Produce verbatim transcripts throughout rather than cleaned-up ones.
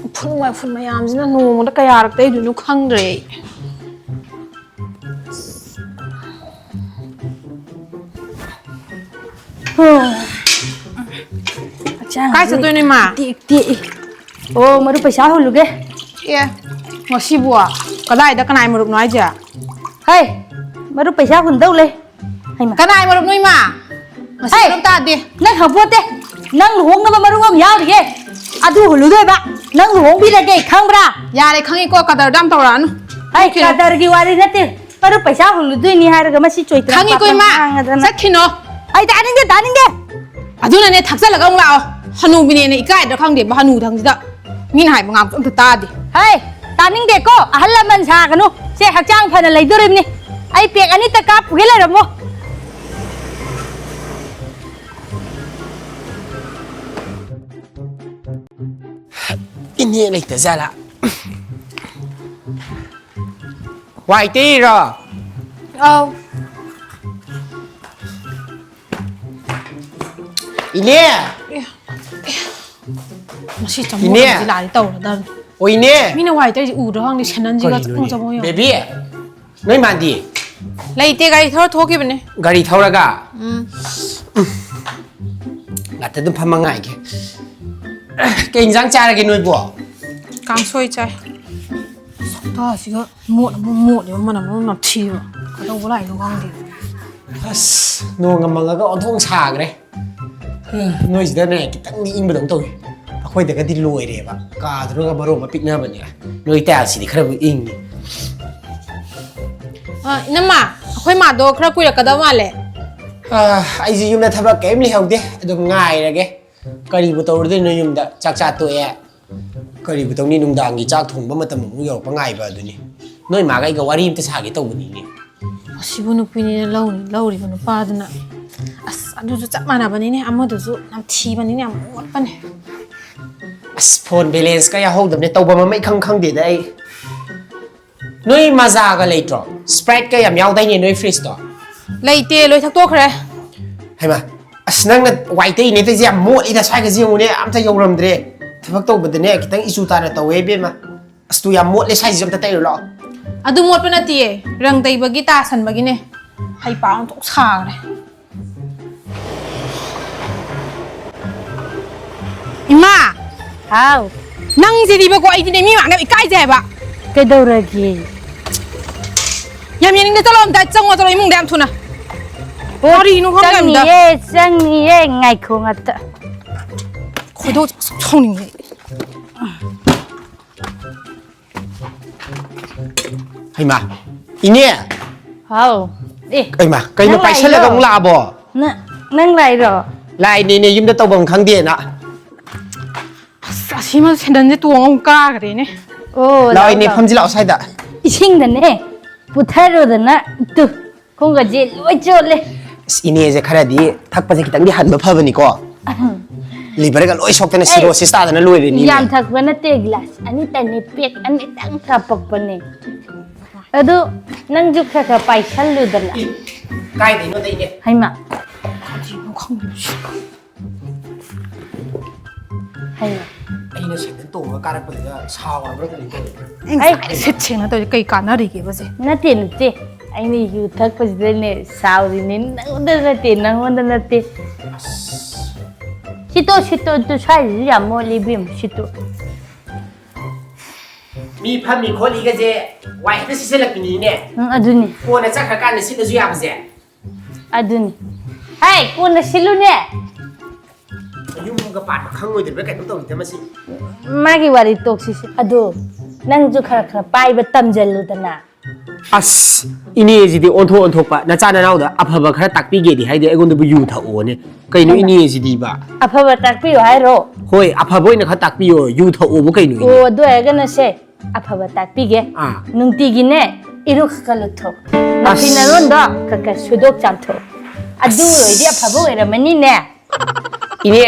ꯎꯐꯨꯟ ꯋꯥꯏꯐꯨꯟ ꯃꯌꯥꯝꯁꯤꯅ ꯅꯣꯡꯃꯗ ꯀꯌꯥꯔꯛ ꯇꯩꯗꯣꯏꯅꯣ ꯈꯪꯗ꯭ꯔꯦ ꯑꯩ꯫ ꯍꯛꯆꯥꯡ ꯀꯥꯏ ꯆꯠꯇꯣꯏꯅꯣ, ꯏꯃꯥ? ꯇꯦꯛ ꯇꯦꯛꯏ꯫ ꯑꯣ, ꯃꯔꯨꯞ ꯄꯩꯁꯥ ꯍꯨꯜꯂꯨꯒꯦ꯫ ꯑꯦ, ꯉꯁꯤꯕꯨ ꯀꯗꯥꯏꯗ ꯀꯅꯥꯏ ꯃꯔꯨꯞꯅꯣ ꯍꯥꯏꯁꯦ? ꯍꯩ, ꯃꯔꯨꯞ ꯄꯩꯁꯥ ꯍꯨꯟꯗꯧ ꯂꯩ꯫ ꯍꯩꯃꯥ꯫ ꯀꯅꯥꯏ ꯃꯔꯨꯞꯅꯣ, ꯏꯃꯥ? ꯉꯁꯤ ꯍꯩ! ꯃꯔꯨꯞ ꯇꯥꯗꯦ꯫ ꯅꯪ ꯈꯪꯄꯣꯠꯇꯦ꯫ ꯅꯪ ꯂꯨꯍꯣꯡꯅꯕ ꯃꯔꯨꯞ ꯑꯃ ꯌꯥꯎꯔꯤꯌꯦ꯫ ꯑꯗꯨ ꯍꯨꯜꯂꯨꯗꯣꯏꯕ꯫ ꯅꯪ ꯂꯨꯍꯣꯡꯕꯤꯔꯒꯦ, ꯈꯪꯕ꯭ꯔꯥ? ꯌꯥꯔꯦ, ꯈꯪꯉꯤꯀꯣ, ꯀꯗꯔꯗꯣ ꯌꯥꯝ ꯇꯧꯔꯛꯑꯅꯨ꯫ ꯍꯩ, ꯀꯗꯔꯒꯤ ꯋꯥꯔꯤ ꯅꯠꯇꯦ꯫ ꯃꯔꯨꯞ ꯄꯩꯁꯥ ꯍꯨꯜꯂꯨꯗꯣꯏꯅꯤ ꯍꯥꯏꯔꯒ ꯃꯁꯤ ꯆꯣꯏꯇ꯭ꯔꯥ ꯈꯪꯉꯤꯀꯣ, ꯄꯥꯇ꯭ꯔꯥ ꯏꯃꯥ꯫ ꯉꯥꯡꯉꯗꯅ꯫ ꯆꯠꯈꯤꯅꯣ꯫ ꯑꯩ ꯇꯥꯅꯤꯡꯗꯦ, ꯇꯥꯅꯤꯡꯗꯦ꯫ ꯑꯗꯨꯅꯅꯦ, ꯊꯛꯆꯜꯂꯒ ꯑꯃꯨꯛ ꯂꯥꯛꯑꯣ꯫ ꯍꯅꯨꯕꯤꯅꯦꯅ ꯏꯀꯥꯏꯗ꯭ꯔꯥ ꯈꯪꯗꯦꯕ, ꯍꯅꯨ ꯊꯪꯁꯤꯗ꯫ ꯃꯤꯅ ꯍꯥꯏꯕ ꯉꯥꯡꯕꯁꯨ ꯑꯝꯇ ꯇꯥꯗꯦ꯫ ꯍꯩ, ꯇꯥꯅꯤꯡꯗꯦꯀꯣ, ꯑꯍꯜ ꯂꯃꯟ ꯁꯥꯒꯅꯨ꯫ ꯁꯦ, ꯍꯛꯆꯥꯡ ꯐꯅ ꯂꯩꯗꯣꯔꯤꯕꯅꯤ꯫ ꯑꯩ ꯄꯦꯛ ꯑꯅꯤꯇ ꯀꯥꯞꯄꯨꯒꯦ, ꯂꯩꯔꯝꯃꯣ꯫ ꯏꯅꯦ ꯂꯩꯇ ꯖꯥꯠꯂꯥ? ꯋꯥꯏ ꯇꯩꯔꯤꯔꯣ? ꯑꯧ꯫ ꯏꯅꯦ! ꯃꯁꯤ ꯏꯅꯦ! ꯆꯃꯣꯠꯅꯕꯁꯤ ꯂꯥꯛꯑꯗꯤ ꯇꯧꯔꯗꯕꯅꯤ꯫ ꯑꯣ, ꯏꯅꯦ! ꯃꯤꯅ ꯋꯥꯏ ꯇꯩꯔꯤꯁꯤ ꯎꯗ꯭ꯔꯥ ꯈꯪꯗꯦ, ꯁꯦꯟꯗꯟꯁꯤꯒ ꯀꯔꯤꯅꯣꯅꯦ? ꯆꯃꯣꯠ ꯆꯃꯣꯠ ꯌꯦꯡꯉꯨ꯫ ꯕꯦꯕꯤ! ꯅꯣꯏ ꯃꯥꯗꯤ? ꯂꯩꯇꯦ, ꯒꯥꯔꯤ ꯊꯧꯔ ꯊꯣꯛꯈꯤꯕꯅꯦ꯫ ꯒꯥꯔꯤ ꯊꯧꯔꯒ? ꯎꯝ꯫ ꯉꯥꯛꯇ ꯑꯗꯨꯝ ꯐꯝꯃ ꯉꯥꯏꯒꯦ꯫ ꯀꯩ ꯏꯟꯖꯥꯡ ꯆꯥꯔꯒꯦ ꯅꯣꯏꯕꯣ? ꯀꯥꯡꯁꯣꯏ ꯆꯥꯏ꯫ ꯁꯛꯇꯥꯁꯤꯒ ꯃꯣꯠ ꯑꯃ ꯃꯣꯠꯂꯦꯕ, ꯃꯅꯝ ꯑꯃ ꯅꯝꯊꯤꯕ꯫ ꯀꯩꯗꯧꯕ ꯂꯥꯛꯏꯅꯣ ꯈꯪꯗꯦ꯫ ꯑꯁ, ꯅꯣꯡꯒ ꯃꯪꯉꯒ ꯑꯣꯟꯊꯣꯛ ꯁꯥꯈ꯭ꯔꯦ꯫ ꯅꯣꯏꯁꯤꯗꯅꯦ, ꯈꯤꯇꯪꯗꯤ ꯏꯪꯕꯗꯧ ꯇꯧꯏ꯫ ꯑꯩꯈꯣꯏꯗꯒꯗꯤ ꯂꯣꯏꯔꯦꯕ꯫ ꯀꯥꯗꯨꯅꯒ ꯃꯔꯣꯟ ꯑꯃ ꯄꯤꯛꯅꯕꯅꯦ꯫ ꯅꯣꯏ ꯇꯥꯏꯜꯁꯤꯗꯤ ꯈꯔꯕꯨ ꯏꯪꯉꯤ꯫ ꯑ, ꯏꯅꯝꯃ, ꯑꯩꯈꯣꯏ ꯃꯥꯗꯣ ꯈꯔ ꯀꯨꯏꯔꯛꯀꯗꯕ ꯃꯥꯜꯂꯦ꯫ ꯑ, ꯑꯩꯁꯨ ꯌꯨꯝꯗ ꯊꯕꯛ ꯀꯔꯤꯝ ꯂꯩꯍꯧꯗꯦ, ꯑꯗꯨꯝ ꯉꯥꯏꯔꯒꯦ꯫ ꯀꯔꯤꯕꯨ ꯇꯧꯔꯨꯗꯣꯏꯅꯣ ꯌꯨꯝꯗ? ꯆꯥꯛ ꯆꯥ ꯇꯣꯛꯑꯦ꯫ ꯀꯔꯤꯕꯨ ꯇꯧꯅꯤ? ꯅꯨꯡꯗꯥꯡꯒꯤ ꯆꯥꯛ ꯊꯣꯡꯕ ꯃꯇꯝ ꯑꯃꯨꯛ ꯌꯧꯔꯛꯄ ꯉꯥꯏꯕ ꯑꯗꯨꯅꯤ꯫ ꯅꯣꯏ ꯃꯥꯒ ꯑꯩꯒ ꯋꯥꯔꯤ ꯑꯝꯇ ꯁꯥꯒꯦ ꯇꯧꯕꯅꯤꯅꯦ꯫ ꯑꯁꯤꯕꯨ ꯅꯨꯄꯤꯅꯤꯅ ꯂꯧꯅꯤ, ꯂꯧꯔꯤꯕ ꯅꯨꯄꯥꯗꯨꯅ꯫ ꯑꯁ, ꯑꯗꯨꯁꯨ ꯆꯞ ꯃꯥꯟꯅꯕꯅꯤꯅꯦ, ꯑꯃꯗꯨꯁꯨ ꯌꯥꯝ ꯊꯤꯕꯅꯤꯅꯦ, ꯌꯥꯝ ꯃꯣꯠꯄꯅꯦ꯫ ꯑꯁ, ꯐꯣꯟ ꯕꯦꯂꯦꯟꯁꯀ ꯌꯥꯎꯍꯧꯗꯕꯅꯦ, ꯇꯧꯐꯝ ꯑꯃ ꯏꯈꯪ ꯈꯪꯗꯦꯗ ꯑꯩ꯫ ꯅꯣꯏ ꯃꯖꯥꯒ ꯂꯩꯇ꯭ꯔꯣ? ꯁ꯭ꯄ꯭ꯔꯥꯏꯠꯀ ꯌꯥꯝ ꯌꯥꯎꯗꯥꯏꯅꯦ ꯅꯣꯏ ꯐ꯭ꯔꯤꯖꯇꯣ? ꯂꯩꯇꯦ, ꯂꯣꯏ ꯊꯛꯇꯣꯛꯈ꯭ꯔꯦ꯫ ꯍꯩꯃꯥ, ꯑꯁ, ꯅꯪꯅ ꯋꯥꯏ ꯇꯩꯅꯦ ꯇꯩꯁꯦ ꯌꯥꯝ ꯃꯣꯠꯂꯤꯗ꯫ ꯁ꯭ꯋꯥꯏꯒꯁꯦ ꯌꯦꯡꯉꯨꯅꯦ, ꯑꯝꯇ ꯌꯧꯔꯝꯗ꯭ꯔꯦ꯫ ꯊꯕꯛ ꯇꯧꯕꯗꯅꯦ ꯈꯤꯇꯪ ꯏꯆꯨ ꯇꯥꯅ ꯇꯧꯋꯦ ꯏꯕꯦꯝꯃ꯫ ꯑꯁ, ꯇꯨ ꯌꯥꯝ ꯃꯣꯠꯂꯦ, ꯁ꯭ꯋꯥꯏꯁꯤꯁꯨ ꯑꯝꯇ ꯇꯩꯔꯨ ꯂꯥꯛꯑꯣ꯫ ꯑꯗꯨ ꯃꯣꯠꯄ ꯅꯠꯇꯤꯌꯦ, ꯔꯪ ꯇꯩꯕꯒꯤ ꯇꯥꯁꯟꯕꯒꯤꯅꯦ꯫ ꯍꯩꯄꯥ ꯑꯣꯟꯊꯣꯛ ꯁꯥꯈ꯭ꯔꯦ꯫ ꯏꯃꯥ! ꯍꯥꯎ꯫ ꯅꯪꯁꯤꯗꯤꯕꯀꯣ, ꯑꯩꯗꯤꯅꯦ ꯃꯤ ꯃꯥꯡꯗ ꯏꯀꯥꯏꯖꯩ ꯍꯥꯏꯕ꯫ ꯀꯩꯗꯧꯔꯒꯦ? ꯌꯥꯝ ꯌꯦꯡꯅꯤꯡꯗꯦ, ꯆꯠꯂꯣ ꯑꯝꯇ, ꯆꯪꯉꯣ, ꯆꯠꯂꯣ ꯏꯃꯨꯡꯗ ꯌꯥꯝ ꯊꯨꯅ꯫ ꯑꯣ, ꯀꯔꯤꯅꯣ ꯈꯪꯗꯦ ꯑꯝꯇ꯫ ꯆꯪꯉꯤꯌꯦ, ꯆꯪꯉꯤꯌꯦ, ꯉꯥꯏꯈꯣ ꯉꯥꯛꯇ꯫ ꯈꯣꯏꯗꯧ ꯁꯥꯎꯅꯤꯡꯉꯦ꯫ ꯍꯩꯃꯥ, ꯏꯅꯦ! ꯍꯥꯎ꯫ ꯑꯦ, ꯍꯩꯃꯥ, ꯀꯩꯅꯣ ꯅꯪ ꯄꯥꯏꯁꯜꯂꯒ ꯂꯥꯛꯏꯔꯣ? ꯑꯃꯨꯛ ꯂꯥꯛꯑꯕꯣ? ꯅ-, ꯅꯪ ꯂꯥꯛꯏꯔꯣ? ꯂꯥꯛꯏꯅꯦ, ꯏꯅꯦ, ꯌꯨꯝꯗ ꯇꯧꯐꯝ ꯈꯪꯗꯦꯅ꯫ ꯑꯁ, ꯑꯁꯤꯃ ꯁꯦꯟꯗꯟꯁꯦ ꯇꯣꯡꯉ ꯑꯃꯨꯛ ꯀꯥꯈ꯭ꯔꯦꯅꯦ꯫ ꯑꯣ, ꯂꯥꯛꯑꯣ, ꯂꯥꯛꯑꯣ, ꯏꯅꯦ, ꯂꯥꯛꯑꯣ꯫ ꯐꯝꯁꯤ ꯂꯥꯛꯑꯣ ꯁ꯭ꯋꯥꯏꯗ꯫ ꯏꯁꯤꯡꯗꯅꯦ, ꯄꯨꯊꯔꯣꯗꯅ, ꯇꯨ, ꯈꯣꯡꯒꯁꯦ ꯂꯣꯏ ꯆꯣꯠꯂꯦ꯫ ꯑꯁ, ꯏꯅꯦꯁꯦ ꯈꯔꯗꯤ ꯊꯛꯄꯁꯦ ꯈꯤꯇꯪꯗꯤ ꯍꯟꯕ ꯐꯕꯅꯤꯀꯣ꯫ ꯎꯝ꯫ ꯂꯤꯚꯔꯒ ꯂꯣꯏ ꯁꯣꯛꯇꯅ ꯑꯩ ꯁꯤꯔꯣꯁꯤꯁ ꯇꯥꯗꯅ ꯂꯣꯏꯔꯦꯅꯦ, ꯏꯅꯦ꯫ ꯌꯥꯝ ꯊꯛꯄ ꯅꯠꯇꯦ, ꯒꯤꯂꯥꯁ ꯑꯅꯤꯇꯪꯅꯤ, ꯄꯦꯛ ꯑꯅꯤꯇꯪ ꯀꯥꯞꯄꯛꯄꯅꯦ꯫ ꯑꯗꯨ ꯅꯪꯁꯨ ꯈꯔ ꯈꯔ ꯄꯥꯏꯁꯜꯂꯨꯗꯅ꯫ ꯏ, ꯀꯥꯏꯗꯩꯅꯣꯗ, ꯏꯅꯦ? ꯍꯩꯃꯥ꯫ ꯀꯔꯤꯅꯣ ꯈꯪꯗꯦ꯫ ꯍꯩꯃꯥ꯫ ꯑꯩꯅ ꯁꯥꯏꯀꯜ ꯇꯣꯡꯉꯒ ꯀꯥꯔꯛꯄꯗꯨꯗ ꯁꯥꯎꯔꯕ꯭ꯔꯥ ꯀꯩꯅꯣ ꯇꯧꯔꯦ꯫ ꯑꯩ ꯉꯁꯥꯏꯗꯩ ꯁꯤꯠ ꯁꯦꯡꯅ ꯇꯧꯔꯤꯁꯦ ꯀꯩ ꯀꯥꯟꯅꯔꯤꯒꯦꯕ ꯁꯦ? ꯅꯠꯇꯦ, ꯅꯠꯇꯦ꯫ ꯑꯩꯅ ꯌꯨ ꯊꯛꯄꯁꯤꯗꯅꯦ ꯁꯥꯎꯔꯤꯅꯦ, ꯅꯪꯉꯣꯟꯗ ꯅꯠꯇꯦ, ꯅꯪꯉꯣꯟꯗ ꯅꯠꯇꯦ꯫ ꯑꯁ꯫ ꯁꯤꯠꯇꯣ, ꯁꯤꯠꯇꯣ, ꯇꯨ ꯁ꯭ꯋꯥꯏꯁꯤꯁꯨ ꯌꯥꯝ ꯃꯣꯠꯂꯤ ꯏꯕꯦꯝꯃ, ꯁꯤꯠꯇꯣ꯫ ꯃꯤ ꯐꯝꯃꯤ ꯈꯣꯠꯂꯤꯒꯁꯦ ꯋꯥꯏ ꯍꯦꯛꯇ ꯁꯤꯠꯆꯜꯂꯛꯄꯤꯅꯤꯅꯦ꯫ ꯎꯝ, ꯑꯗꯨꯅꯤ꯫ ꯀꯣꯟꯅ ꯆꯠꯈ꯭ꯔꯀꯥꯟꯗ ꯁꯤꯠꯂꯁꯨ ꯌꯥꯕꯁꯦ꯫ ꯑꯗꯨꯅꯤ꯫ ꯍꯩ, ꯀꯣꯟꯅ ꯁꯤꯠꯂꯨꯅꯦ꯫ ꯃꯌꯨꯝꯒ ꯄꯥꯟꯕ ꯈꯪꯉꯣꯏꯗꯕ꯭ꯔꯥ ꯀꯩꯅꯣꯝ ꯇꯧꯔꯤꯗ ꯃꯁꯤ꯫ ꯃꯥꯒꯤ ꯋꯥꯔꯤ ꯇꯣꯛꯁꯤꯁꯦ꯫ ꯑꯗꯣ ꯅꯪꯁꯨ ꯈꯔ ꯈꯔ ꯄꯥꯏꯕ ꯇꯝꯖꯜꯂꯨꯗꯅ꯫ ꯑꯁ, ꯏꯅꯦꯁꯤꯗꯤ ꯑꯣꯟꯊꯣꯛ ꯑꯣꯟꯊꯣꯛꯄ꯫ ꯅꯆꯥ ꯅꯅꯥꯎꯗ ꯑꯐꯕ ꯈꯔ ꯇꯥꯛꯄꯤꯒꯦꯗꯤ ꯍꯥꯏꯗꯦ, ꯑꯩꯉꯣꯟꯗꯕꯨ ꯌꯨ ꯊꯛꯑꯣꯅꯦ꯫ ꯀꯩꯅꯣ ꯍꯩꯃꯥ꯫ ꯏꯅꯦꯁꯤꯗꯤꯕ? ꯑꯐꯕ ꯇꯥꯛꯄꯤꯌꯣ ꯍꯥꯏꯔꯣ? ꯍꯣꯏ, ꯑꯐꯕ ꯑꯣꯏꯅ ꯈꯔ ꯇꯥꯛꯄꯤꯌꯣ, ꯌꯨ ꯊꯛꯑꯣꯕꯨ ꯀꯩꯅꯣ ꯏꯅꯦ? ꯑꯣ, ꯑꯗꯨ ꯑꯣꯏꯔꯒꯅ ꯁꯦ, ꯑꯐꯕ ꯇꯥꯛꯄꯤꯒꯦ꯫ ꯑꯥ꯫ ꯅꯨꯡꯇꯤꯒꯤꯅꯦ, ꯏꯔꯨ ꯈꯔ ꯈꯔ ꯂꯨꯊꯣꯛ꯫ ꯅꯐꯤ ꯑꯁ꯫ ꯅꯔꯣꯟꯗꯣ ꯈꯔ ꯈꯔ ꯁꯨꯗꯣꯛ ꯆꯥꯝꯊꯣꯛ꯫ ꯑꯗꯨ ꯑꯁ꯫ ꯑꯣꯏꯔꯗꯤ ꯑꯐꯕ ꯑꯣꯏꯔꯝꯃꯅꯤꯅꯦ꯫ ꯏꯅꯦ,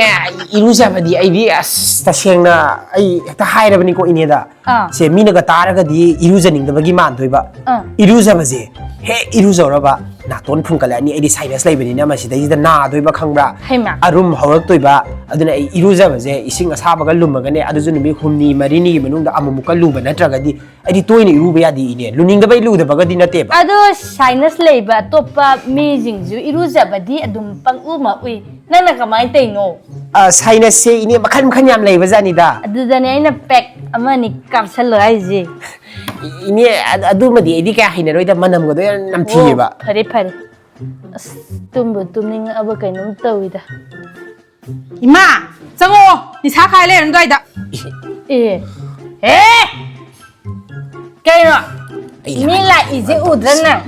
ꯏꯔꯨꯖꯕꯗꯤ ꯑꯩꯗꯤ ꯑꯁ ꯇꯁꯦꯡꯅ ꯑꯩ ꯍꯦꯛꯇ ꯍꯥꯏꯔꯕꯅꯤꯀꯣ ꯏꯅꯦꯗ꯫ ꯑꯥ꯫ ꯁꯦ ꯃꯤꯅꯒ ꯇꯥꯔꯒꯗꯤ ꯏꯔꯨꯖꯅꯤꯡꯗꯕꯒꯤ ꯃꯥꯟꯗꯣꯏꯕ꯫ ꯑꯥ꯫ ꯏꯔꯨꯖꯕꯁꯦ ꯍꯦꯛ ꯏꯔꯨꯖꯧꯔꯕ ꯅꯥꯇꯣꯟ ꯐꯨꯟꯒꯠꯂꯛꯑꯅꯤ꯫ ꯑꯩꯗꯤ sinus ꯂꯩꯕꯅꯤꯅ ꯃꯁꯤꯗꯩꯁꯤꯗ ꯅꯥꯗꯣꯏꯕ ꯈꯪꯕ꯭ꯔꯥ? ꯍꯩꯃꯥ꯫ ꯑꯔꯨꯝ ꯍꯧꯔꯛꯇꯣꯏꯕ꯫ ꯑꯗꯨꯅ ꯑꯩ ꯏꯔꯨꯖꯕꯁꯦ ꯏꯁꯤꯡ ꯑꯁꯥꯕꯒ ꯂꯨꯝꯃꯒꯅꯦ, ꯑꯗꯨꯁꯨ ꯅꯨꯃꯤꯠ ꯍꯨꯝꯅꯤ ꯃꯔꯤꯅꯤꯒꯤ ꯃꯅꯨꯡꯗ ꯑꯃꯨꯛꯃꯨꯛꯀ ꯂꯨꯕ ꯅꯠꯇ꯭ꯔꯒꯗꯤ ꯑꯩꯗꯤ ꯇꯣꯏꯅ ꯏꯔꯨꯕ ꯌꯥꯗꯦ ꯏꯅꯦ꯫ ꯂꯨꯅꯤꯡꯗꯕꯩ ꯂꯨꯗꯕꯒꯗꯤ ꯅꯠꯇꯦꯕ꯫ ꯑꯗꯣ sinus ꯂꯩꯕ ꯑꯇꯣꯞꯄ ꯃꯤꯁꯤꯡꯁꯨ ꯏꯔꯨꯖꯕꯗꯤ ꯑꯗꯨꯝ ꯄꯪꯎ ꯃꯛꯎꯏ꯫ ꯅꯪꯅ ꯀꯃꯥꯏꯅ ꯇꯧꯔꯤꯅꯣ? ꯑ, sinusꯁꯦ ꯏꯅꯦ ꯃꯈꯜ ꯃꯈꯜ ꯌꯥꯝ ꯂꯩꯕꯖꯥꯠꯅꯤꯗ꯫ ꯑꯗꯨꯗꯅꯦ ꯑꯩꯅ pack ꯑꯃꯅꯤ ꯀꯥꯞꯁꯜꯂꯣ ꯍꯥꯏꯁꯦ꯫ ꯏ-, ꯏꯅꯦ, ꯑ-, ꯑꯗꯨꯃꯗꯤ ꯑꯩꯗꯤ ꯀꯌꯥ ꯍꯩꯅꯔꯣꯏꯗ, ꯃꯅꯝꯒꯗꯣ ꯌꯥꯝ ꯅꯝꯊꯤꯌꯦꯕ꯫ ꯑꯣ, ꯐꯔꯦ ꯐꯔꯦ꯫ ꯑꯁ, ꯇꯨꯝꯕꯨ ꯇꯨꯝꯅꯤꯡꯉꯛꯑꯕ ꯀꯩꯅꯣꯝ ꯇꯧꯋꯤꯗ꯫ ꯏꯃꯥ, ꯆꯪꯉꯛꯑꯣ, ꯅꯤꯁꯥ ꯈꯥꯏ ꯂꯩꯔꯝ ꯑꯗꯨꯋꯥꯏꯗ꯫ ꯑꯦ, ꯍꯦ! ꯀꯩꯅꯣ? ꯑꯩ ꯃꯤ ꯂꯥꯛꯏꯁꯦ ꯎꯗ꯭ꯔ ꯅꯪ?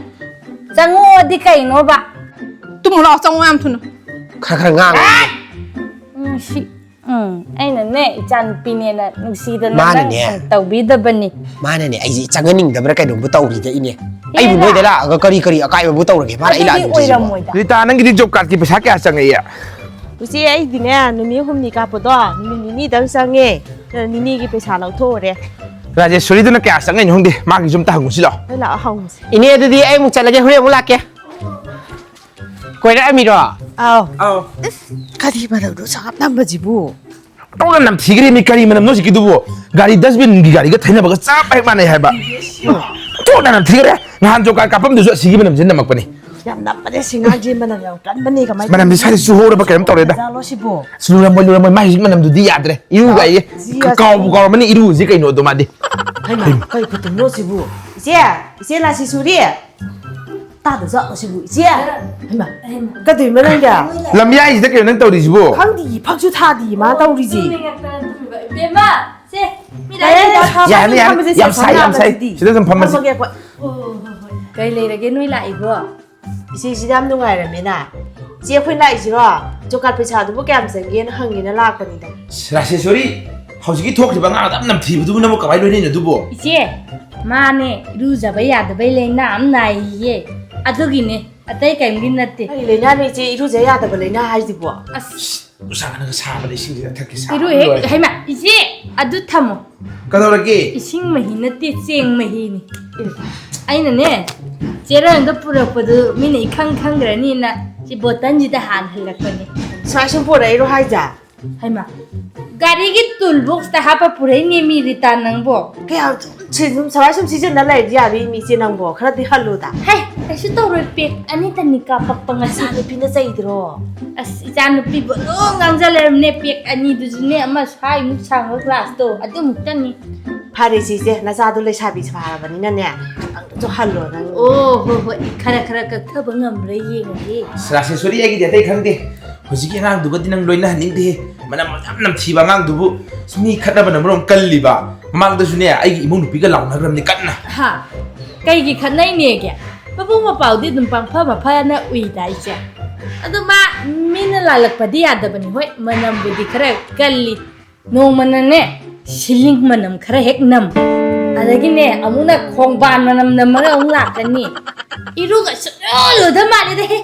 ꯆꯪꯉꯛꯑꯣꯗꯤ ꯀꯩꯅꯣꯕ? ꯇꯨꯝꯃꯨ ꯂꯥꯛꯑꯣ, ꯆꯪꯉꯛꯑꯣ ꯌꯥꯝ ꯊꯨꯅ꯫ ꯈꯔ ꯈꯔ ꯉꯥꯡꯉꯣ꯫ ꯎꯝ, ꯁꯤ, ꯎꯝ, ꯑꯩꯅꯅꯦ ꯏꯆꯥ ꯅꯨꯄꯤꯅꯦꯅ ꯅꯨꯡꯁꯤꯗꯅ ꯃꯥꯅꯅꯦ꯫ ꯅꯪ ꯇꯧꯕꯤꯗꯕꯅꯤ꯫ ꯃꯥꯅꯅꯦ ꯑꯩꯁꯦ ꯆꯪꯍꯟꯅꯤꯡꯗꯕ꯭ꯔꯥ ꯀꯩꯅꯣꯝꯕꯨ ꯇꯧꯔꯤꯗ ꯏꯅꯦ꯫ ꯏꯅꯦ ꯑꯩꯕꯨ ꯂꯥꯛ- ꯅꯣꯏꯗ ꯂꯥꯛꯑꯒ ꯀꯔꯤ ꯀꯔꯤ ꯑꯀꯥꯏꯕꯕꯨ ꯇꯧꯔꯒꯦ? ꯃꯥꯅ ꯑꯩ ꯑꯗꯨꯗꯤ ꯂꯥꯛꯍꯟꯅꯤꯡꯗ꯭ꯔꯤꯁꯤꯕꯣ? ꯑꯣꯏꯔꯝꯃꯣꯏꯗ꯫ ꯔꯤꯇꯥ, ꯅꯪꯒꯤꯗꯤ ꯖꯣꯕ ꯀꯥꯔꯗꯀꯤ ꯄꯩꯁꯥ ꯀꯌꯥ ꯆꯪꯉꯛꯏ? ꯏꯆꯦ, ꯑꯩꯗꯤꯅꯦ ꯅꯨꯃꯤꯠ ꯍꯨꯝꯅꯤ ꯀꯥꯞꯄꯗꯣ ꯅꯨꯃꯤꯠ ꯅꯤꯅꯤꯗꯪ ꯆꯪꯉꯦ꯫ ꯅꯤꯅꯤꯒꯤ ꯄꯩꯁꯥ ꯂꯧꯊꯣꯛꯎꯔꯦ꯫ ꯔꯥꯖꯦꯁꯣꯔꯤꯗꯨꯅ ꯀꯌꯥ ꯆꯪꯉꯛꯏꯅꯣ ꯈꯪꯗꯦ, ꯃꯥꯒꯤꯁꯨ ꯑꯝꯇ ꯍꯪꯉꯨꯁꯤ ꯂꯥꯛꯑꯣ꯫ ꯍꯣꯏ, ꯂꯥꯛꯑꯣ, ꯍꯪꯉꯨꯁꯦ꯫ ꯏꯅꯦ, ꯑꯗꯨꯗꯤ ꯑꯩ ꯑꯃꯨꯛ ꯆꯠꯂꯒꯦ, ꯍꯣꯔꯦꯟ ꯑꯃꯨꯛ ꯂꯥꯛꯀꯦ꯫ ꯀꯣꯏꯔꯛꯑꯝꯃꯤꯔꯣ? ꯑꯥꯎ꯫ ꯑꯧ꯫ ꯀꯔꯤ ꯃꯅꯝꯅꯣ ꯁꯪꯒꯞ ꯅꯝꯕꯁꯤꯕꯨ? ꯇꯧꯅ ꯅꯝꯊꯤꯈ꯭ꯔꯦ ꯃꯤ, ꯀꯔꯤ ꯃꯅꯝꯅꯣ ꯍꯧꯖꯤꯛꯀꯤꯗꯨꯕꯨ? ꯒꯥꯔꯤ ꯗꯁꯕꯤꯟꯒꯤ ꯒꯥꯔꯤꯒ ꯊꯩꯅꯕꯒ ꯆꯞ ꯍꯦꯛ ꯃꯥꯟꯅꯩ ꯍꯥꯏꯕ꯫ ꯇꯣꯛꯅ ꯅꯝꯊꯤꯈ꯭ꯔꯦ꯫ ꯅꯍꯥꯟ ꯖꯣꯕ ꯀꯥꯔꯗ ꯀꯥꯞꯐꯝꯗꯨꯁꯨ ꯑꯁꯤꯒꯤ ꯃꯅꯝꯁꯤ ꯅꯝꯃꯛꯄꯅꯤ꯫ ꯌꯥꯝ ꯅꯝꯕꯅꯦ ꯁꯤꯉꯥꯡꯁꯦ, ꯃꯅꯝ ꯌꯥꯝ ꯀꯟꯕꯅꯦ꯫ ꯀꯃꯥꯏꯅ ꯃꯅꯝꯗꯤ ꯁ꯭ꯋꯥꯏꯗ ꯆꯨꯍꯧꯔꯕ ꯀꯩꯅꯣꯝ ꯇꯧꯔꯦꯗ꯫ ꯖꯥꯠꯂꯣ ꯁꯤꯕꯣ? ꯑꯁ, ꯂꯨꯔꯝꯃꯣꯏ, ꯂꯨꯔꯝꯃꯣꯏ, ꯃꯥꯏ ꯍꯧꯖꯤꯛ ꯃꯅꯝꯗꯨꯗꯤ ꯌꯥꯗ꯭ꯔꯦ꯫ ꯏꯔꯨ ꯀꯥꯏꯌꯦ꯫ ꯖꯤ ꯌꯥ- ꯀꯥꯎꯕꯨ ꯀꯥꯎꯔꯝꯃꯅꯤ ꯏꯔꯨꯁꯤ ꯀꯩꯅꯣꯗꯣ ꯃꯥꯗꯤ꯫ ꯍꯩꯃꯥ, ꯀꯩ ꯈꯨꯇꯨꯝꯅꯣ ꯁꯤꯕꯨ? ꯏꯆꯦ, ꯏꯆꯦ ꯂꯥꯁꯤ ꯁꯨꯔꯤ꯫ ꯇꯥꯗ ꯖꯥꯠꯂꯣ ꯁꯤꯕꯨ? ꯏꯆꯦ, ꯍꯩꯃꯥ, ꯀꯩꯗꯧꯔꯤꯃꯣ ꯅꯪꯒꯤ? ꯂꯝꯌꯥꯏꯁꯤꯗ ꯀꯩꯅꯣ ꯅꯪ ꯇꯧꯔꯤꯁꯤꯕꯨ? ꯈꯪꯗꯤꯌꯦ, ꯐꯛꯁꯨ ꯊꯥꯗꯤꯌꯦ ꯃꯥ ꯇꯧꯔꯤꯁꯦ꯫ ꯇꯨꯝꯅꯤꯡꯉꯛꯇꯅ ꯇꯨꯝꯃꯤꯕ꯫ ꯏꯕꯦꯝꯃ, ꯁꯦ, ꯃꯤ ꯌꯥꯔꯦ, ꯂꯥꯛꯑꯦ꯫ ꯌꯥꯔꯦ, ꯌꯥꯔꯅꯤ, ꯌꯥꯔꯅꯤ꯫ ꯐꯝꯃꯁꯦ, ꯌꯥꯝ ꯁꯥꯏ, ꯌꯥꯝ ꯁꯥꯏ꯫ ꯐꯝꯃꯁꯤꯗꯤ꯫ ꯁꯤꯗ ꯁꯨꯝ ꯐꯝꯃꯁꯤ꯫ ꯍꯣꯏ, ꯍꯣꯏ, ꯍꯣꯏ, ꯍꯣꯏ꯫ ꯀꯩ ꯂꯩꯔꯒꯦ ꯅꯣꯏ ꯂꯥꯛꯏꯕꯣ? ꯏꯆꯦꯁꯤꯗꯤ ꯌꯥꯝ ꯅꯨꯡꯉꯥꯏꯔꯝꯃꯦꯅ꯫ ꯏꯆꯦ, ꯑꯩꯈꯣꯏ ꯂꯥꯛꯏꯁꯤꯔꯣ? ꯖꯣꯕ ꯀꯥꯔꯗ ꯄꯩꯁꯥꯗꯨꯕꯨ ꯀꯌꯥꯝ ꯆꯪꯒꯦꯅ ꯍꯪꯒꯦꯅ ꯂꯥꯛꯄꯅꯤꯗ꯫ ꯔꯥꯁꯦꯁꯣꯔꯤ, ꯍꯧꯖꯤꯛꯀꯤ ꯊꯣꯛꯈꯤꯕ ꯑꯉꯥꯡꯗ ꯌꯥꯝ ꯅꯝꯊꯤꯕꯗꯨꯕꯨ ꯅꯪꯕꯨ ꯀꯃꯥꯏꯅ ꯂꯣꯏꯅꯩꯅꯣ ꯑꯗꯨꯕꯨ? ꯏꯆꯦ, ꯃꯥꯅꯦ ꯏꯔꯨꯖꯕ ꯌꯥꯗꯕꯩ ꯂꯥꯏꯅꯥ ꯑꯃ ꯅꯥꯏꯌꯦ꯫ ꯑꯗꯨꯒꯤꯅꯦ, ꯑꯇꯩ ꯀꯔꯤꯝꯒꯤ ꯅꯠꯇꯦ꯫ ꯀꯔꯤ ꯂꯥꯏꯅꯥꯅꯣ ꯏꯆꯦ, ꯏꯔꯨꯖ ꯌꯥꯗꯕ ꯂꯥꯏꯅꯥ ꯍꯥꯏꯁꯤꯕꯣ? ꯑꯁ, ꯅꯨꯡꯁꯥꯅꯒ ꯁꯥꯕꯅꯦ, ꯏꯁꯤꯡꯁꯤꯗ ꯊꯛꯀꯦ, ꯁꯥꯕꯅ ꯏꯔꯨ ꯍꯦꯛ, ꯂꯣꯏꯔꯦ꯫ ꯍꯩꯃꯥ, ꯏꯆꯦ, ꯑꯗꯨ ꯊꯝꯃꯣ꯫ ꯀꯩꯗꯧꯔꯒꯦ? ꯏꯁꯤꯡ ꯃꯍꯤ ꯅꯠꯇꯦ, ꯆꯦꯡ ꯃꯍꯤꯅꯤ꯫ ꯑꯩꯅꯅꯦ, ꯆꯦꯔꯪꯗ ꯄꯨꯔꯛꯄꯗꯨ ꯃꯤꯅ ꯏꯈꯪ ꯈꯪꯈ꯭ꯔꯅꯤꯅ ꯁꯤ ꯕꯣꯇꯜꯁꯤꯗ ꯍꯥꯟꯍꯜꯂꯛꯄꯅꯦ꯫ ꯁꯨꯃꯥꯏ ꯁꯨꯝ ꯄꯨꯔꯛꯏꯔꯣ ꯍꯥꯏꯁꯦ? ꯍꯩꯃꯥ, ꯒꯥꯔꯤꯒꯤ ꯇꯨꯜ ꯕꯣꯛꯁꯇ ꯍꯥꯞꯄ ꯄꯨꯔꯛꯏꯅꯦ ꯃꯤ ꯔꯤꯇꯥ ꯅꯪꯕꯣ꯫ ꯀꯌꯥꯝ ꯁꯨꯝ ꯁꯤ- ꯁꯨꯝ ꯁꯨꯃꯥꯏ ꯁꯨꯝ ꯁꯤꯖꯤꯟꯅ ꯂꯩꯔꯗꯤ ꯌꯥꯔꯤ ꯃꯤ ꯏꯆꯦ ꯅꯪꯕꯣ? ꯈꯔꯗꯤ ꯍꯜꯂꯨꯗ꯫ ꯍꯩ, ꯀꯩꯁꯨ ꯇꯧꯔꯣꯏ, ꯄꯦꯛ ꯑꯅꯤꯇꯅꯤ ꯀꯥꯄꯛꯄ ꯉꯁꯤ꯫ ꯏꯆꯥ ꯅꯨꯄꯤꯅ ꯆꯩꯗ꯭ꯔꯣ? ꯑꯁ, ꯏꯆꯥ ꯅꯨꯄꯤꯕꯨ ꯑꯗꯨꯝ ꯉꯥꯡꯖ ꯂꯩꯔꯝꯅꯦ꯫ ꯄꯦꯛ ꯑꯅꯤꯗꯨꯁꯨꯅꯦ, ꯑꯃ ꯁ꯭ꯋꯥꯏꯃꯨꯛ ꯁꯥꯡꯕ ꯒ꯭ꯂꯥꯁꯇꯣ ꯑꯗꯨꯃꯨꯛꯇꯅꯤ꯫ ꯐꯔꯦ ꯏꯆꯦ, ꯅꯆꯥꯗꯣ ꯂꯩꯁꯥꯕꯤ ꯐꯥꯔꯕꯅꯤꯅꯅꯦ, ꯈꯤꯇꯪꯗꯁꯨ ꯍꯜꯂꯣ ꯅꯪ꯫ ꯑꯣ, ꯍꯣꯏ ꯍꯣꯏ, ꯈꯔ ꯈꯔ ꯀꯛꯊꯕ ꯉꯝꯕ꯭ꯔꯥ ꯌꯦꯡꯉꯒꯦ꯫ ꯑꯁ, ꯔꯥꯁꯦꯁꯣꯔꯤ, ꯑꯩꯒꯤꯗꯤ ꯑꯇꯩ ꯈꯪꯗꯦ꯫ ꯍꯧꯖꯤꯛꯀꯤ ꯑꯉꯥꯡꯗꯨꯒꯗꯤ ꯅꯪ ꯂꯣꯏꯅꯍꯟꯅꯤꯡꯗꯦꯍꯦ꯫ ꯃꯅꯝ ꯌꯥꯝ ꯅꯝꯊꯤꯕ ꯑꯉꯥꯡꯗꯨꯕꯨ꯫ ꯃꯤ ꯈꯠꯅꯕꯅ ꯃꯔꯣꯝ ꯀꯜꯂꯤꯕ꯫ ꯃꯃꯥꯡꯗꯁꯨꯅꯦ, ꯑꯩꯒꯤ ꯏꯃꯧ ꯅꯨꯄꯤꯒ ꯂꯥꯎꯅꯈ꯭ꯔꯕꯅꯤ ꯀꯟꯅ꯫ ꯍꯥ? ꯀꯩꯒꯤ ꯈꯠꯅꯩꯅꯦꯒꯦ? ꯃꯕꯨꯡ ꯃꯄꯥꯎꯗꯤ ꯑꯗꯨꯝ ꯄꯪꯐ ꯃꯐꯅ ꯎꯏꯗ ꯑꯩꯁꯦ꯫ ꯑꯗꯣ ꯃꯥ ꯃꯤꯅ ꯂꯥꯜꯂꯛꯄꯗꯤ ꯌꯥꯗꯕꯅꯤ꯫ ꯍꯣꯏ, ꯃꯅꯝꯕꯨꯗꯤ ꯈꯔ ꯀꯜꯂꯤ꯫ ꯅꯣꯡꯃꯅꯅꯦ, ꯁꯤꯂꯤꯡ ꯃꯅꯝ ꯈꯔ ꯍꯦꯛ ꯅꯝ꯫ ꯑꯗꯒꯤꯅꯦ, ꯑꯃꯨꯛꯅ ꯈꯣꯡꯕꯥꯟ ꯃꯅꯝ ꯅꯝꯃꯒ ꯑꯃꯨꯛ ꯂꯥꯛꯀꯅꯤ꯫ ꯏꯔꯨꯒ ꯁꯨꯡꯂꯨ ꯂꯨꯗ ꯃꯥꯜꯂꯦꯗ ꯍꯦ꯫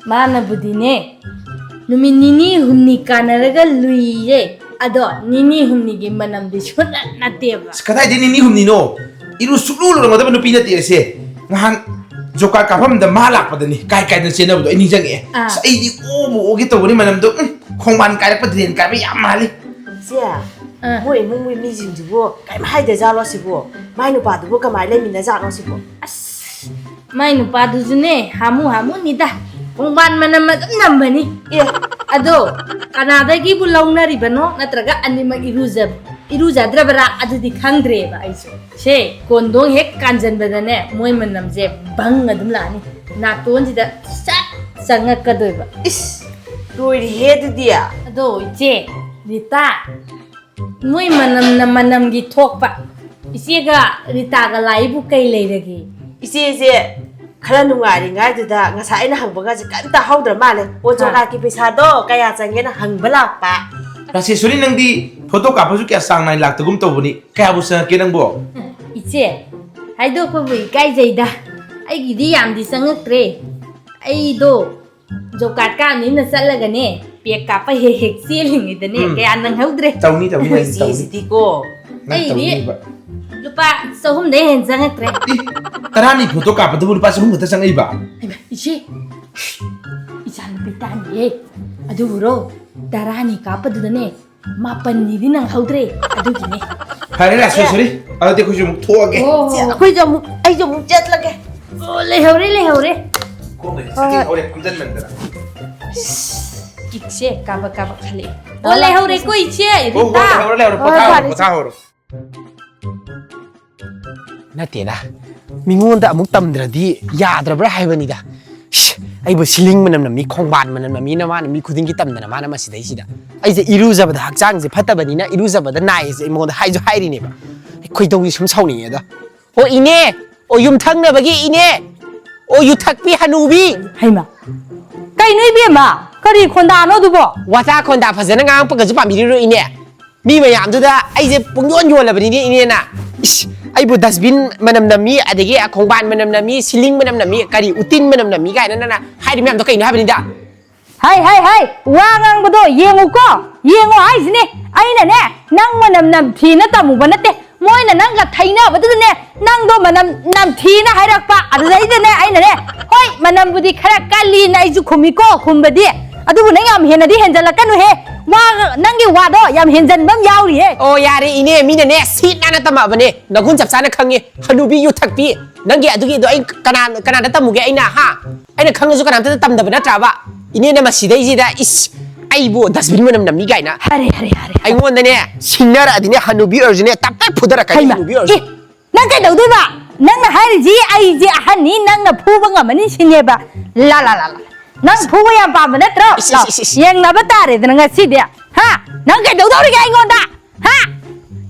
ꯃꯥꯅꯕꯨꯗꯤꯅꯦ, ꯅꯨꯃꯤꯠ ꯅꯤꯅꯤ ꯍꯨꯝꯅꯤ ꯀꯥꯟꯅꯔꯒ ꯂꯨꯏꯌꯦ꯫ ꯑꯗꯣ ꯅꯤꯅꯤ ꯍꯨꯝꯅꯤꯒꯤ ꯃꯅꯝꯗꯤ ꯁꯨꯡꯅꯠ ꯅꯠꯇꯦꯕ꯫ ꯑꯁ, ꯀꯗꯥꯏꯗꯩ ꯅꯤꯅꯤ ꯍꯨꯝꯅꯤꯅꯣ? ꯏꯔꯨ ꯁꯨꯛꯂꯨ ꯂꯨꯔꯝꯒꯗꯕ ꯅꯨꯄꯤ ꯅꯠꯇꯦ ꯑꯁꯦ꯫ ꯉꯍꯥꯟ ꯖꯣꯕ ꯀꯥꯔꯗ ꯀꯥꯞꯐꯝꯗ ꯃꯥ ꯂꯥꯛꯄꯗꯅꯤ ꯀꯥꯏ ꯀꯥꯏꯗꯅ ꯆꯦꯟꯅꯕꯗꯣ ꯑꯩ ꯅꯤꯡꯁꯤꯡꯉꯛꯑꯦ꯫ ꯑꯥ꯫ ꯑꯁ, ꯑꯩꯗꯤ ꯑꯣꯕꯨ ꯑꯣꯒꯦ ꯇꯧꯕꯅꯤ ꯃꯅꯝꯗꯣ꯫ ꯎꯝ, ꯈꯣꯡꯕꯥꯟ ꯀꯥꯏꯔꯛꯄ, ꯗ꯭ꯔꯦꯟ ꯀꯥꯏꯕ ꯌꯥꯝ ꯃꯥꯜꯂꯤ꯫ ꯏꯆꯦ, ꯑꯥ꯫ ꯃꯣꯏ ꯏꯃꯨꯡꯒꯤ ꯃꯤꯁꯤꯡꯁꯤꯕꯨ ꯀꯩꯝ ꯍꯥꯏꯗꯖꯥꯠꯂꯣ ꯁꯤꯕꯨ? ꯃꯥꯏ ꯅꯨꯄꯥꯗꯨꯕꯨ ꯀꯃꯥꯏꯅ ꯂꯩꯃꯤꯟꯅꯖꯥꯠꯅꯣ ꯁꯤꯕꯨ? ꯑꯁ, ꯃꯥꯏ ꯅꯨꯄꯥꯗꯨꯁꯨꯅꯦ, ꯍꯥꯃꯨ ꯍꯥꯃꯨꯅꯤꯗ꯫ ꯈꯣꯡꯕꯥꯟ ꯃꯅꯝ ꯑꯗꯨꯝ ꯅꯝꯕꯅꯤ꯫ ꯑꯦ꯫ ꯑꯗꯣ, ꯀꯅꯥꯗꯒꯤꯕꯨ ꯂꯧꯅꯔꯤꯕꯅꯣ? ꯅꯠꯇ꯭ꯔꯒ ꯑꯅꯤꯃꯛ ꯏꯔꯨꯖ-, ꯏꯔꯨꯖꯗ꯭ꯔꯕꯔꯥ? ꯑꯗꯨꯗꯤ ꯈꯪꯗ꯭ꯔꯦꯕ ꯑꯩꯁꯨ꯫ ꯁꯦ, ꯀꯣꯟꯗꯣꯡ ꯍꯦꯛ ꯀꯥꯟꯖꯟꯕꯗꯅꯦ, ꯃꯣꯏ ꯃꯅꯝꯁꯦ ꯕꯪ ꯑꯗꯨꯝ ꯂꯥꯛꯑꯅꯤ꯫ ꯅꯥꯇꯣꯟꯁꯤꯗ ꯁꯠ ꯆꯪꯉꯛꯀꯗꯣꯏꯕ꯫ ꯏꯁ, ꯂꯣꯏꯔꯦꯍꯦ ꯑꯗꯨꯗꯤ꯫ ꯑꯗꯣ, ꯏꯆꯦ ꯔꯤꯇꯥ, ꯃꯣꯏ ꯃꯅꯝꯅ ꯃꯅꯝꯒꯤ ꯊꯣꯛꯄ꯫ ꯏꯆꯦꯒ ꯔꯤꯇꯥꯒ ꯂꯥꯛꯏꯕꯨ ꯀꯩ ꯂꯩꯔꯒꯦ? ꯏꯆꯦꯁꯦ ꯈꯔ ꯅꯨꯡꯉꯥꯏꯔꯤꯉꯩꯗꯨꯗ ꯉꯁꯥꯏ ꯑꯩꯅ ꯍꯪꯕꯒꯁꯦ ꯀꯔꯤꯝ ꯇꯥꯍꯧꯗ꯭ꯔ ꯃꯥꯜꯂꯦ꯫ ꯑꯣ, ꯖꯣꯕ ꯀꯥꯔꯗꯀꯤ ꯄꯩꯁꯥꯗꯣ ꯀꯌꯥ ꯆꯪꯒꯦꯅ ꯍꯪꯕ ꯂꯥꯛꯄ꯫ ꯔꯥꯁꯦꯁꯣꯔꯤ, ꯅꯪꯗꯤ ꯐꯣꯇꯣ ꯀꯥꯞꯄꯁꯨ ꯀꯌꯥ ꯆꯥꯡ ꯅꯥꯏꯅ ꯂꯥꯛꯇꯒꯨꯝ ꯇꯧꯕꯅꯤ꯫ ꯀꯌꯥꯕꯨ ꯆꯪꯉꯛꯀꯦ ꯅꯪꯕꯣ? ꯏꯆꯦ, ꯍꯥꯏꯗꯣꯛꯄꯕꯨ ꯏꯀꯥꯏꯖꯩꯗ꯫ ꯑꯩꯒꯤꯗꯤ ꯌꯥꯝꯗꯤ ꯆꯪꯉꯛꯇ꯭ꯔꯦ꯫ ꯑꯩꯗꯣ ꯖꯣꯕ ꯀꯥꯔꯗ ꯀꯥꯞꯅꯤꯅ ꯆꯠꯂꯒꯅꯦ, ꯄꯦꯛ ꯀꯥꯞꯄ ꯍꯦꯛ ꯍꯦꯛ ꯆꯦꯜꯂꯤꯉꯩꯗꯅꯦ, ꯎꯝ꯫ ꯀꯌꯥ ꯅꯪꯍꯧꯗ꯭ꯔꯦ꯫ ꯇꯧꯅꯤ, ꯇꯧꯅꯤ, ꯑꯩꯈꯣꯏ ꯅꯪ ꯇꯧꯅꯤ꯫ ꯏꯆꯦꯁꯤꯗꯤꯀꯣ꯫ ꯅꯪ ꯑꯩꯗꯤ ꯇꯧꯅꯤꯕ꯫ ꯂꯨꯄꯥ ꯆꯍꯨꯝꯗꯩ ꯍꯦꯟꯅ ꯆꯪꯉꯛꯇ꯭ꯔꯦ꯫ ꯑꯦ, ꯇꯔꯥꯅꯤ ꯐꯣꯇꯣ ꯀꯥꯞꯄꯗꯨꯕꯨ ꯂꯨꯄꯥ ꯆꯍꯨꯝ ꯈꯛꯇ ꯆꯪꯉꯛꯏꯕ? ꯍꯩꯃꯥ, ꯏꯆꯦ, ꯏꯆꯥꯅꯨꯄꯤ ꯇꯥꯅꯤꯌꯦ꯫ ꯑꯗꯨꯕꯨꯔꯣ, ꯇꯔꯥꯅꯤ ꯀꯥꯞꯄꯗꯨꯗꯅꯦ, ꯃꯥꯄꯟꯅꯤꯗꯤ ꯅꯪꯍꯧꯗ꯭ꯔꯦ꯫ ꯑꯗꯨꯒꯤꯅꯦ꯫ ꯐꯔꯦ, ꯂꯥꯁ, ꯁꯣꯔꯤ꯫ ꯑꯗꯨꯗꯤ ꯑꯩꯈꯣꯏꯁꯨ ꯑꯃꯨꯛ ꯊꯣꯛꯑꯒꯦ꯫ ꯑꯣ, ꯏꯆꯦ, ꯑꯩꯈꯣꯏꯁꯨ ꯑꯃꯨꯛ, ꯑꯩꯁꯨ ꯑꯃꯨꯛ ꯆꯠꯂꯒꯦ꯫ ꯑꯣ, ꯂꯩꯍꯧꯔꯦ, ꯂꯩꯍꯧꯔꯦ꯫ ꯈꯣꯡꯒꯁꯦ ꯍꯣꯏ, ꯍꯣꯏ꯫ ꯁꯥꯊꯤ ꯍꯧꯔꯦ, ꯐꯝꯖꯟꯃꯟꯗꯅ꯫ ꯏꯁ, ꯀꯤꯛꯁꯦ ꯀꯥꯕꯛ ꯀꯥꯕꯛ ꯈꯜꯂꯛꯑꯦ꯫ ꯑꯣ, ꯂꯩꯍꯧꯔꯦꯀꯣ, ꯏꯆꯦ꯫ ꯍꯣ, ꯍꯣ, ꯔꯤꯇꯥ꯫ ꯂꯩꯍꯧꯔꯦ, ꯂꯩꯍꯧꯔꯦ꯫ ꯍꯣꯏ, ꯄꯣꯊꯥꯍꯧꯔꯣ, ꯐꯔꯦ, ꯏꯆꯦ꯫ ꯄꯣꯊꯥꯍꯧꯔꯣ꯫ ꯅꯠꯇꯦꯗ, ꯃꯤꯉꯣꯟꯗ ꯑꯃꯨꯛ ꯇꯝꯗ꯭ꯔꯗꯤ ꯌꯥꯗ꯭ꯔꯕ꯭ꯔꯥ ꯍꯥꯏꯕꯅꯤꯗ꯫ ꯏꯁ, ꯑꯩꯕꯨ ꯁꯤꯂꯤꯡ ꯃꯅꯝ ꯅꯝꯃꯤ, ꯈꯣꯡꯕꯥꯟ ꯃꯅꯝ ꯅꯝꯃꯤꯅ ꯃꯥꯅ ꯃꯤ ꯈꯨꯗꯤꯡꯒꯤ ꯇꯝꯗꯅ ꯃꯥꯅ ꯃꯁꯤꯗꯩꯁꯤꯗ꯫ ꯑꯩꯁꯦ ꯏꯔꯨꯖꯕꯗ ꯍꯛꯆꯥꯡꯁꯦ ꯐꯠꯇꯕꯅꯤꯅ ꯏꯔꯨꯖꯕꯗ ꯅꯥꯏꯌꯦꯁꯦ ꯑꯩꯉꯣꯟꯗ ꯍꯥꯏꯁꯨ ꯍꯥꯏꯔꯤꯅꯦꯕ꯫ ꯑꯩ ꯈꯣꯏꯗꯧꯁꯦ ꯁꯨꯝ ꯁꯥꯎꯅꯤꯡꯉꯦꯗ꯫ ꯑꯣ ꯏꯅꯦ, ꯑꯣ ꯌꯨꯝꯊꯪꯅꯕꯒꯤ ꯏꯅꯦ, ꯑꯣ ꯌꯨꯊꯛꯄꯤ ꯍꯅꯨꯕꯤ꯫ ꯍꯩꯃꯥ, ꯀꯩꯅꯣ ꯏꯕꯦꯝꯃ? ꯀꯔꯤ ꯈꯣꯟꯗꯥꯅꯣ ꯑꯗꯨꯕꯣ? ꯋꯥꯇꯥ ꯈꯣꯟꯗꯥ ꯐꯖꯅ ꯉꯥꯡꯉꯛꯄꯒꯁꯨ ꯄꯥꯝꯕꯤꯔꯤꯔꯣ ꯏꯅꯦ? ꯃꯤ ꯃꯌꯥꯝꯗꯨꯗ ꯑꯩꯁꯦ ꯄꯨꯡꯌꯣꯟ ꯌꯣꯜꯂꯕꯅꯤꯅꯦ ꯏꯅꯦꯅ꯫ ꯏꯁ, ꯑꯩꯕꯨ dustbin ꯃꯅꯝ ꯅꯝꯃꯤ, ꯑꯗꯒꯤ ꯈꯣꯡꯕꯥꯟ ꯃꯅꯝ ꯅꯝꯃꯤ, ceiling ꯃꯅꯝ ꯅꯝꯃꯤ, ꯀꯔꯤ ꯎꯇꯤꯟ ꯃꯅꯝ ꯅꯝꯃꯤ ꯀꯥꯏꯅ ꯅꯪꯅ ꯍꯥꯏꯔꯤ ꯃꯌꯥꯝꯗꯣ ꯀꯩꯅꯣ ꯍꯥꯏꯕꯅꯤꯗ꯫ ꯍꯩ, ꯍꯩ, ꯍꯩ, ꯋꯥ ꯉꯥꯡꯕꯗꯣ ꯌꯦꯡꯉꯨꯀꯣ, ꯌꯦꯡꯉꯣ ꯍꯥꯏꯁꯤꯅꯦ꯫ ꯑꯩꯅꯅꯦ, ꯅꯪ ꯃꯅꯝ ꯅꯝꯊꯤꯅ ꯇꯝꯃꯨꯕ ꯅꯠꯇꯦ, ꯃꯣꯏꯅ ꯅꯪꯒ ꯊꯩꯅꯕꯗꯨꯗꯅꯦ, ꯅꯪꯗꯣ ꯃꯅꯝ ꯅꯝꯊꯤꯅ ꯍꯥꯏꯔꯛꯄ꯫ ꯑꯗꯨꯗꯩꯗꯅꯦ ꯑꯩꯅꯅꯦ, "ꯍꯣꯏ, ꯃꯅꯝꯕꯨꯗꯤ ꯈꯔ ꯀꯜꯂꯤꯅ ꯑꯩꯁꯨ ꯈꯨꯝꯃꯤꯀꯣ, ꯈꯨꯝꯕꯗꯤ꯫ ꯑꯗꯨꯕꯨ ꯅꯪ ꯌꯥꯝ ꯍꯦꯟꯅꯗꯤ ꯍꯦꯟꯖꯜꯂꯛꯀꯅꯨꯍꯦ꯫ ꯋꯥ, ꯅꯪꯒꯤ ꯋꯥꯗꯣ ꯌꯥꯝ ꯍꯦꯟꯖꯟꯕ ꯑꯃ ꯌꯥꯎꯔꯤꯍꯦ꯫" ꯑꯣ, ꯌꯥꯔꯦ ꯏꯅꯦ, ꯃꯤꯅꯅꯦ ꯁꯤꯠ ꯅꯥꯟꯅ ꯇꯝꯃꯛꯑꯕꯅꯦ꯫ ꯅꯒꯨꯟ ꯆꯞ ꯆꯥꯅ ꯈꯪꯉꯦ, ꯍꯅꯨꯕꯤ ꯌꯨ ꯊꯛꯄꯤ꯫ ꯅꯪꯒꯤ ꯑꯗꯨꯒꯤꯗꯣ ꯑꯩ ꯀꯅꯥ, ꯀꯅꯥꯗ ꯇꯝꯃꯨꯒꯦ ꯑꯩꯅ, ꯍꯥ? ꯑꯩꯅ ꯈꯪꯉꯁꯨ ꯀꯅꯥꯝꯇꯗ ꯇꯝꯗꯕ ꯅꯠꯇ꯭ꯔꯕ? ꯏꯅꯦꯅ ꯃꯁꯤꯗꯩꯁꯤꯗ, ꯏꯁ, ꯑꯩꯕꯨ dustbin ꯃꯅꯝ ꯅꯝꯃꯤ ꯀꯥꯏꯅ꯫ ꯍꯔꯦ, ꯍꯔꯦ, ꯍꯔꯦ, ꯍꯔꯦ꯫ ꯑꯩꯉꯣꯟꯗꯅꯦ ꯁꯤꯡꯅꯔꯛꯑꯗꯤꯅꯦ, ꯍꯅꯨꯕꯤ ꯑꯣꯏꯔꯁꯨꯅꯦ, ꯇꯞ ꯇꯥꯏ ꯐꯨꯗꯔꯛꯀꯅꯤ, ꯍꯩꯃꯥ, ꯍꯅꯨꯕꯤ ꯑꯣꯏꯔꯁꯨ꯫ ꯑꯦ, ꯅꯪ ꯀꯩꯗꯧꯗꯣꯏꯕ? ꯅꯪꯅ ꯍꯥꯏꯔꯤꯁꯤ ꯑꯩꯁꯦ ꯑꯍꯟꯅꯤ, ꯅꯪꯅ ꯐꯨꯕ ꯉꯝꯃꯅꯤ ꯁꯤꯅꯦꯕ? ꯂꯥ, ꯂꯥ, ꯂꯥ, ꯂꯥ꯫ ꯅꯪ ꯐꯨꯕ ꯌꯥꯝ ꯄꯥꯝꯕ ꯅꯠꯇ꯭ꯔꯣ? ꯏꯁ, ꯏꯁ, ꯂꯥꯎ, ꯏꯁ, ꯏꯁ꯫ ꯌꯦꯡꯅꯕ ꯇꯥꯔꯦꯗꯅ ꯉꯁꯤꯗꯤ꯫ ꯍꯥ? ꯅꯪ ꯀꯩꯗꯧꯗꯧꯔꯤꯒꯦ ꯑꯩꯉꯣꯟꯗ? ꯍꯥ?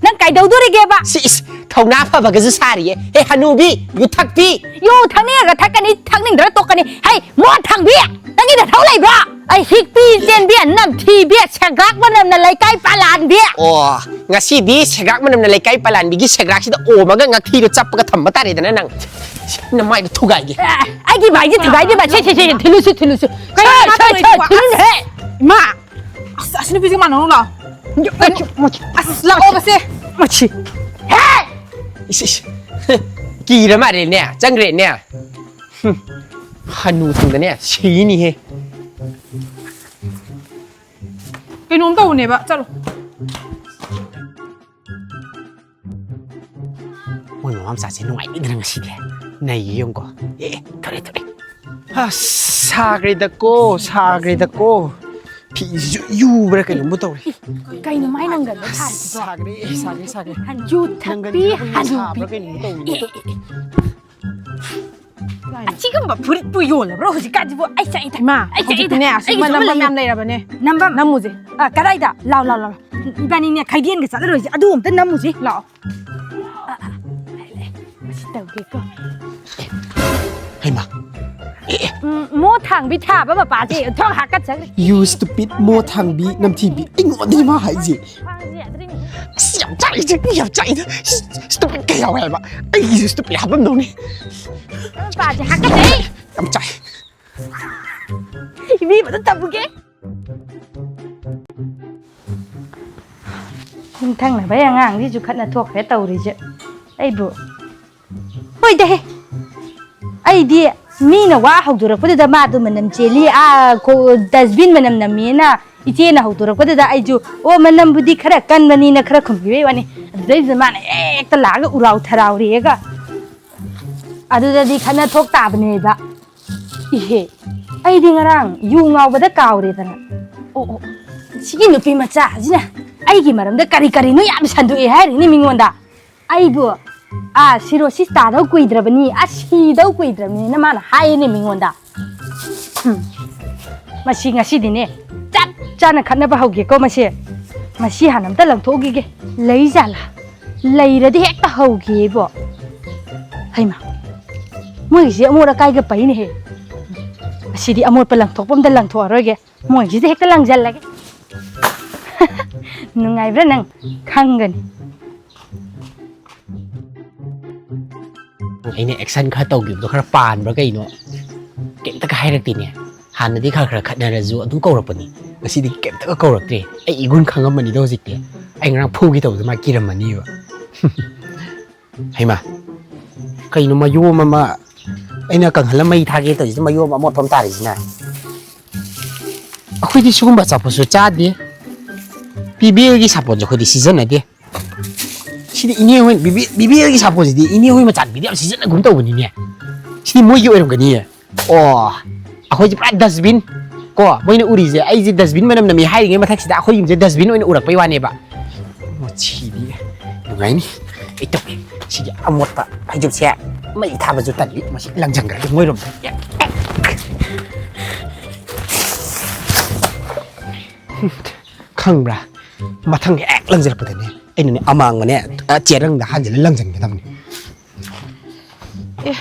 ꯅꯪ ꯀꯩꯗꯧꯗꯣꯔꯤꯒꯦꯕ? ꯁꯤ, ꯏꯁ, ꯊꯧꯅꯥ ꯐꯕꯒꯁꯨ ꯁꯥꯔꯤꯌꯦ꯫ ꯍꯦ, ꯍꯅꯨꯕꯤ, ꯌꯨ ꯊꯛꯄꯤ꯫ ꯌꯨ ꯊꯛꯅꯤꯡꯉꯒ ꯊꯛꯀꯅꯤ, ꯊꯛꯅꯤꯡꯗ꯭ꯔ ꯇꯣꯛꯀꯅꯤ꯫ ꯍꯩ, ꯃꯣꯠ ꯊꯥꯡꯕꯤ! ꯅꯪꯒꯤ ꯅꯊꯧ ꯂꯩꯕ꯭ꯔꯣ? ꯑꯩ ꯍꯤꯛꯄꯤ, ꯆꯦꯟꯕꯤ, ꯅꯝꯊꯤꯕꯤ, ꯁꯦꯒ꯭ꯔꯥꯛ ꯃꯅꯝꯅ ꯂꯩꯀꯥꯏ ꯄꯥꯂꯥꯟꯕꯤ! ꯑꯣ, ꯉꯁꯤꯗꯤ ꯁꯦꯒ꯭ꯔꯥꯛ ꯃꯅꯝꯅ ꯂꯩꯀꯥꯏ ꯄꯥꯂꯥꯟꯕꯤꯒꯤ ꯁꯦꯒ꯭ꯔꯥꯛꯁꯤꯗ ꯑꯣꯝꯃꯒ ꯉꯛꯊꯤꯗꯣ ꯆꯞꯄꯒ ꯊꯝꯕ ꯇꯥꯔꯦꯗꯅ ꯅꯪ꯫ ꯅꯃꯥꯏꯗꯣ ꯊꯨꯒꯥꯏꯒꯦ꯫ ꯑꯦ, ꯑꯩꯒꯤ ꯃꯥꯏꯁꯦ ꯊꯨꯒꯥꯏꯗꯦꯕ꯫ ꯁꯦ, ꯁꯦ, ꯁꯦ, ꯁꯦ, ꯊꯤꯜꯂꯨꯁꯤ, ꯊꯤꯜꯂꯨꯁꯤ꯫ ꯁꯦ, ꯀꯩꯅꯣ ꯁꯦ, ꯁꯦ, ꯇꯧꯔꯤꯗꯨꯕꯣ? ꯊꯤꯜꯂꯨꯁꯤ, ꯍꯦ! ꯏꯃꯥ! ꯑꯁ, ꯑꯁꯤ ꯅꯨꯄꯤꯁꯦ ꯃꯥꯟꯅꯧ ꯂꯥꯎ꯫ ꯃꯁꯤ, ꯂꯥꯛꯑꯣ, ꯃꯁꯤ꯫ ꯃꯁꯤ꯫ ꯍꯦ! ꯏꯁ, ꯏꯁ꯫ ꯀꯤꯔ ꯃꯥꯜꯂꯦꯅꯦ, ꯆꯪꯈ꯭ꯔꯦꯅꯦ꯫ ꯍꯨꯝ꯫ ꯍꯅꯨ ꯊꯨꯡꯗꯅꯦ ꯁꯤꯅꯤꯍꯦ꯫ ꯀꯩꯅꯣꯝ ꯇꯧꯕꯅꯦꯕ, ꯆꯠꯂꯣ꯫ ꯃꯣꯏ ꯃꯃꯥ ꯃꯆꯥꯁꯦ ꯅꯨꯡꯉꯥꯏꯅꯤꯗꯅ ꯉꯁꯤꯗꯤ꯫ ꯅꯩꯌꯦ ꯌꯦꯡꯉꯨꯀꯣ꯫ ꯑꯦ, ꯑꯦ, ꯊꯣꯔꯛꯑꯦ, ꯊꯣꯔꯛꯑꯦ꯫ ꯑꯁ, ꯁꯥꯈ꯭ꯔꯦꯗꯀꯣ, ꯁꯥꯈ꯭ꯔꯦꯗꯀꯣ꯫ ꯐꯤꯁꯤꯁꯨ ꯌꯨꯕ꯭ꯔꯥ ꯀꯩꯅꯣꯝꯕꯨ ꯇꯧꯔꯦ꯫ ꯀꯩꯅꯣ ꯃꯥꯏ ꯅꯪꯒꯟꯗ ꯊꯥꯔꯤꯁꯤꯕꯣ? ꯁꯥꯈ꯭ꯔꯦ, ꯁꯥꯈ꯭ꯔꯦ, ꯁꯥꯈ꯭ꯔꯦ꯫ ꯌꯨ ꯊꯛꯄꯤ ꯅꯪꯒꯟꯁꯤꯕꯨ ꯍꯅꯨꯕꯤ꯫ ꯁꯥꯕ꯭ꯔꯥ ꯀꯩꯅꯣꯝ ꯇꯧꯔꯦ꯫ ꯑꯦ, ꯑꯦ, ꯑꯦ, ꯑꯦ꯫ ꯑꯁꯤꯒꯨꯝꯕ ꯐꯨꯔꯤꯠꯄꯨ ꯌꯣꯜꯂꯕ꯭ꯔꯣ ꯍꯧꯖꯤꯛꯀꯥꯟꯁꯤꯕꯨ? ꯑꯩ ꯆꯥꯛꯏꯗ꯫ ꯏꯃꯥ, ꯑꯩ ꯆꯥꯛꯏꯗ꯫ ꯍꯧꯖꯤꯛꯇꯤꯅꯦ, ꯑꯁꯨꯝꯕ ꯑꯩꯒꯤꯁꯨ ꯑꯃ ꯅꯝꯕ ꯂꯩꯌꯨ꯫ ꯃꯌꯥꯝ ꯂꯩꯔꯕꯅꯦ꯫ ꯅꯝꯕ? ꯅꯝꯃꯨꯁꯦ꯫ ꯑ, ꯀꯗꯥꯏꯗ? ꯂꯥꯎ, ꯂꯥꯎ, ꯂꯥꯎ꯫ ꯏꯕꯥꯅꯤꯅꯦ ꯈꯩꯗꯦꯟꯒ ꯆꯠꯂꯔꯣꯏꯁꯦ꯫ ꯑꯗꯨ ꯑꯝꯇ ꯅꯝꯃꯨꯁꯦ꯫ ꯂꯥꯛꯑꯣ꯫ ꯑ, ꯑ, ꯑ, ꯂꯩ, ꯂꯩ꯫ ꯃꯁꯤ ꯇꯧꯒꯦꯀꯣ꯫ ꯍꯩꯃꯥ꯫ ꯑꯦ, ꯑꯦ꯫ ꯎꯝ, ꯃꯣ ꯊꯥꯡꯕꯤ ꯊꯥꯕ ꯃꯄꯥꯁꯦ ꯊꯣꯡ ꯍꯥꯀꯠꯆꯈ꯭ꯔꯦ꯫ You stupid ꯃꯣ ꯊꯥꯡꯕꯤ ꯅꯝꯊꯤꯕꯤ꯫ ꯑꯩꯉꯣꯟꯗꯅꯤ ꯃꯥ ꯍꯥꯏꯁꯦ꯫ ꯈ꯭ꯋꯥꯡꯁꯦ ꯌꯥꯗ꯭ꯔꯦꯅꯦ꯫ ꯑꯁ, ꯌꯥꯝ ꯆꯥꯛꯏ, ꯆꯥꯛꯏ, ꯌꯥꯝ ꯆꯥꯛꯏꯗ꯫ Stupid ꯀꯌꯥ ꯌꯥꯎꯋꯦ ꯍꯥꯏꯕ꯫ ꯑꯩꯒꯤꯁꯨ stupid ꯍꯥꯞꯄꯝꯗꯧꯅꯤ꯫ ꯃꯄꯥꯁꯦ ꯍꯥꯀꯠꯆꯩ꯫ ꯌꯥꯝ ꯆꯥꯛꯏ꯫ ꯏꯕꯦꯝꯃꯗ ꯇꯝꯃꯨꯒꯦ꯫ ꯌꯨꯝꯊꯪꯅꯕꯩ ꯑꯉꯥꯡꯁꯤꯁꯨ ꯈꯠꯅ ꯊꯣꯛꯈ꯭ꯔꯦ ꯇꯧꯔꯤꯁꯦ꯫ ꯑꯩꯕꯨ, ꯍꯣꯏꯗꯍꯦ, ꯑꯩꯗꯤ ꯃꯤꯅ ꯋꯥ ꯍꯧꯗꯣꯔꯛꯄꯗꯨꯗ ꯃꯥꯗꯣ ꯃꯅꯝ ꯆꯦꯜꯂꯤ, ꯑꯥ, ꯈꯣ-, dustbin ꯃꯅꯝ ꯅꯝꯃꯦꯅ ꯏꯆꯦꯅ ꯍꯧꯗꯣꯔꯛꯄꯗꯨꯗ ꯑꯩꯁꯨ, "ꯑꯣ, ꯃꯅꯝꯕꯨꯗꯤ ꯈꯔ ꯀꯟꯕꯅꯤꯅ" ꯈꯔ ꯈꯨꯝꯕꯤꯕꯩ ꯋꯥꯅꯤ꯫ ꯑꯗꯨꯗꯩꯗꯨꯗ ꯃꯥꯅ ꯍꯦꯛꯇ ꯂꯥꯛꯑꯒ ꯎꯔꯥꯎ ꯊꯔꯥꯎꯔꯦꯒ꯫ ꯑꯗꯨꯗꯗꯤ ꯈꯠꯅ ꯊꯣꯛ ꯇꯥꯕꯅꯦꯕ꯫ ꯏꯍꯦ, ꯑꯩꯗꯤ ꯉꯔꯥꯡ ꯌꯨ ꯉꯥꯎꯕꯗ ꯀꯥꯎꯔꯦꯗꯅ꯫ ꯑꯣ, ꯑꯣ, ꯁꯤꯒꯤ ꯅꯨꯄꯤ ꯃꯆꯥꯁꯤꯅ ꯑꯩꯒꯤ ꯃꯔꯝꯗ ꯀꯔꯤ ꯀꯔꯤꯅꯣ ꯌꯥꯝ ꯁꯟꯗꯣꯛꯑꯦ ꯍꯥꯏꯔꯤꯅꯦ ꯃꯤꯉꯣꯟꯗ꯫ ꯑꯩꯕꯨ, ꯑꯥ, cirrhosis ꯇꯥꯗꯧ ꯀꯨꯏꯗ꯭ꯔꯕꯅꯤ, ꯑꯁ, ꯁꯤꯗꯧ ꯀꯨꯏꯗ꯭ꯔꯕꯅꯤꯅ ꯃꯥꯅ ꯍꯥꯏꯌꯦꯅꯦ ꯃꯤꯉꯣꯟꯗ꯫ ꯍꯨꯝ꯫ ꯃꯁꯤ ꯉꯁꯤꯗꯤꯅꯦ, ꯆꯞ ꯆꯥꯅ ꯈꯠꯅꯕ ꯍꯧꯒꯦꯀꯣ ꯃꯁꯤ꯫ ꯃꯁꯤ ꯍꯥꯟꯅ ꯑꯝꯇ ꯂꯪꯊꯣꯛꯎꯈꯤꯒꯦ꯫ ꯂꯩꯖꯥꯠꯂꯥ? ꯂꯩꯔꯗꯤ ꯍꯦꯛꯇ ꯍꯧꯒꯦꯕꯣ꯫ ꯍꯩꯃꯥ, ꯃꯣꯏꯒꯤꯁꯦ ꯑꯃꯣꯠ ꯑꯀꯥꯏꯒ ꯄꯩꯅꯦꯍꯦ꯫ ꯑꯁꯤꯗꯤ ꯑꯃꯣꯠꯄ ꯂꯪꯊꯣꯛꯄ ꯑꯝꯇ ꯂꯪꯊꯣꯛꯑꯔꯣꯏꯒꯦ꯫ ꯃꯣꯏꯒꯤꯁꯤꯗ ꯍꯦꯛꯇ ꯂꯪꯁꯤꯜꯂꯒꯦ꯫ ꯅꯨꯡꯉꯥꯏꯕ꯭ꯔꯥ ꯅꯪ? ꯈꯪꯒꯅꯤ꯫ ꯑꯩꯅ action ꯈꯔ ꯇꯧꯈꯤꯕꯗꯣ ꯈꯔ ꯄꯥꯟꯕ꯭ꯔꯥ ꯀꯩꯅꯣ? ꯀꯩꯝꯇꯒ ꯍꯥꯏꯔꯛꯇꯦꯅꯦ꯫ ꯍꯥꯟꯅꯗꯤ ꯈꯔ ꯈꯔ ꯈꯠꯅꯔꯁꯨ ꯑꯗꯨꯝ ꯀꯧꯔꯛꯄꯅꯤ꯫ ꯉꯁꯤꯗꯤ ꯀꯩꯝꯇꯒ ꯀꯧꯔꯛꯇ꯭ꯔꯦ꯫ ꯑꯩ ꯏꯒꯨꯟ ꯈꯪꯉꯝꯃꯅꯤꯗ ꯍꯧꯖꯤꯛꯇꯤ꯫ ꯑꯩ ꯉꯔꯥꯡ ꯐꯨꯒꯦ ꯇꯧꯕꯗ ꯃꯥ ꯀꯤꯔꯝꯃꯅꯤꯕ꯫ ꯍꯩꯃꯥ, ꯀꯩꯅꯣ ꯃꯌꯣꯝ ꯑꯃ ꯑꯩꯅ ꯀꯪꯍꯜꯂ ꯃꯩ ꯊꯥꯒꯦ ꯇꯧꯔꯤꯁꯤꯗ ꯃꯌꯣꯝ ꯑꯃ ꯑꯃꯣꯠꯄ ꯑꯃ ꯇꯥꯔꯤꯁꯤꯅ? ꯑꯩꯈꯣꯏꯗꯤ ꯁꯤꯒꯨꯝꯕ ꯑꯆꯥꯄꯣꯠꯁꯨ ꯆꯥꯗꯦ꯫ ꯕꯤꯕꯤ ꯍꯣꯏꯒꯤ ꯁꯥꯄꯣꯟꯁꯨ ꯑꯩꯈꯣꯏꯗꯤ ꯁꯤꯖꯤꯟꯅꯗꯦ꯫ ꯁꯤꯗꯤ ꯏꯅꯦ ꯍꯣꯏ, ꯕꯤꯕꯤ, ꯕꯤꯕꯤ ꯍꯣꯏꯒꯤ ꯁꯥꯄꯣꯟꯁꯤꯗꯤ ꯏꯅꯦ ꯍꯣꯏ ꯃꯆꯥꯅꯨꯄꯤꯗꯤ ꯌꯥꯝ ꯁꯤꯖꯤꯟꯅꯒꯨꯝ ꯇꯧꯕꯅꯤꯅꯦ꯫ ꯁꯤꯗꯤ ꯃꯣꯏꯒꯤ ꯑꯣꯏꯔꯝꯒꯅꯤꯌꯦ꯫ ꯑꯣ, ꯑꯩꯈꯣꯏꯁꯦ ꯄꯨꯔꯥ dustbin꯫ ꯀꯣ, ꯃꯣꯏꯅ ꯎꯔꯤꯁꯦ ꯑꯩꯁꯦ dustbin ꯃꯅꯝ ꯅꯝꯃꯤ ꯍꯥꯏꯔꯤꯉꯩ ꯃꯊꯛꯁꯤꯗ ꯑꯩꯈꯣꯏ ꯌꯨꯝꯁꯦ dustbin ꯑꯣꯏꯅ ꯎꯔꯛꯄꯩ ꯋꯥꯅꯦꯕ꯫ ꯃꯁꯤꯗꯤ ꯅꯨꯡꯉꯥꯏꯅꯤ꯫ ꯑꯩ ꯇꯧꯒꯦ꯫ ꯁꯤꯒꯤ ꯑꯃꯣꯠꯄ ꯐꯩꯖꯨꯞꯁꯦ ꯃꯩ ꯊꯥꯕꯁꯨ ꯇꯜꯂꯤ꯫ ꯃꯁꯤ ꯂꯪꯁꯟꯈ꯭ꯔꯒꯦ ꯃꯣꯏꯔꯣꯝꯗ꯫ ꯈꯪꯕ꯭ꯔꯥ? ꯃꯊꯪ ꯍꯦꯛ ꯂꯪꯁꯤꯜꯂꯛꯄꯗꯅꯦ ꯑꯩꯅꯅꯦ ꯑꯃꯥꯡꯕꯅꯦ, ꯑ, ꯆꯦꯔꯪꯗ ꯍꯥꯟꯖꯤꯜꯂ ꯂꯪꯁꯤꯟꯒꯗꯕꯅꯤ꯫ ꯑꯦ,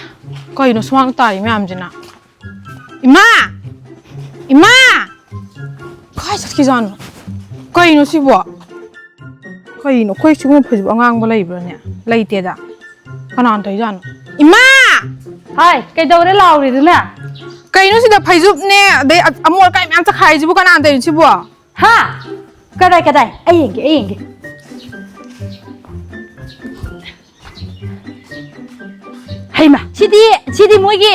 ꯀꯩꯅꯣ ꯁꯨꯃꯥꯡ ꯇꯥꯔꯤ ꯃꯌꯥꯝꯁꯤꯅ? ꯏꯃꯥ! ꯏꯃꯥ! ꯀꯥꯏ ꯆꯠꯈꯤꯖꯥꯠꯅꯣ? ꯀꯩꯅꯣ ꯁꯤꯕꯣ? ꯀꯩꯅꯣ, ꯑꯩꯈꯣꯏ ꯁꯤꯒꯨꯝꯕ ꯐꯩꯖꯨꯞ ꯑꯉꯥꯡꯕ ꯂꯩꯕ꯭ꯔꯥꯅꯦ? ꯂꯩꯇꯦꯗ꯫ ꯀꯅꯥꯅ ꯇꯧꯔꯤꯖꯥꯠꯅꯣ? ꯏꯃꯥ! ꯍꯥꯏ, ꯀꯩꯗꯧꯔꯦ ꯂꯥꯎꯔꯤꯗꯨꯅ? ꯀꯩꯅꯣ ꯁꯤꯗ ꯐꯩꯖꯨꯞꯅꯦ, ꯑꯗꯩ ꯑ-, ꯑꯃꯣꯠ ꯑꯀꯥꯏ ꯃꯌꯥꯝ ꯆꯈꯥꯏꯔꯤꯁꯤꯕꯨ ꯀꯅꯥꯅ ꯇꯧꯔꯤꯅꯣ ꯁꯤꯕꯣ? ꯍꯥ? ꯀꯗꯥꯏ, ꯀꯗꯥꯏ? ꯑꯩ ꯌꯦꯡꯒꯦ, ꯑꯩ ꯌꯦꯡꯒꯦ꯫ ꯍꯩꯃꯥ, ꯁꯤꯗꯤ, ꯁꯤꯗꯤ ꯃꯣꯏꯒꯤ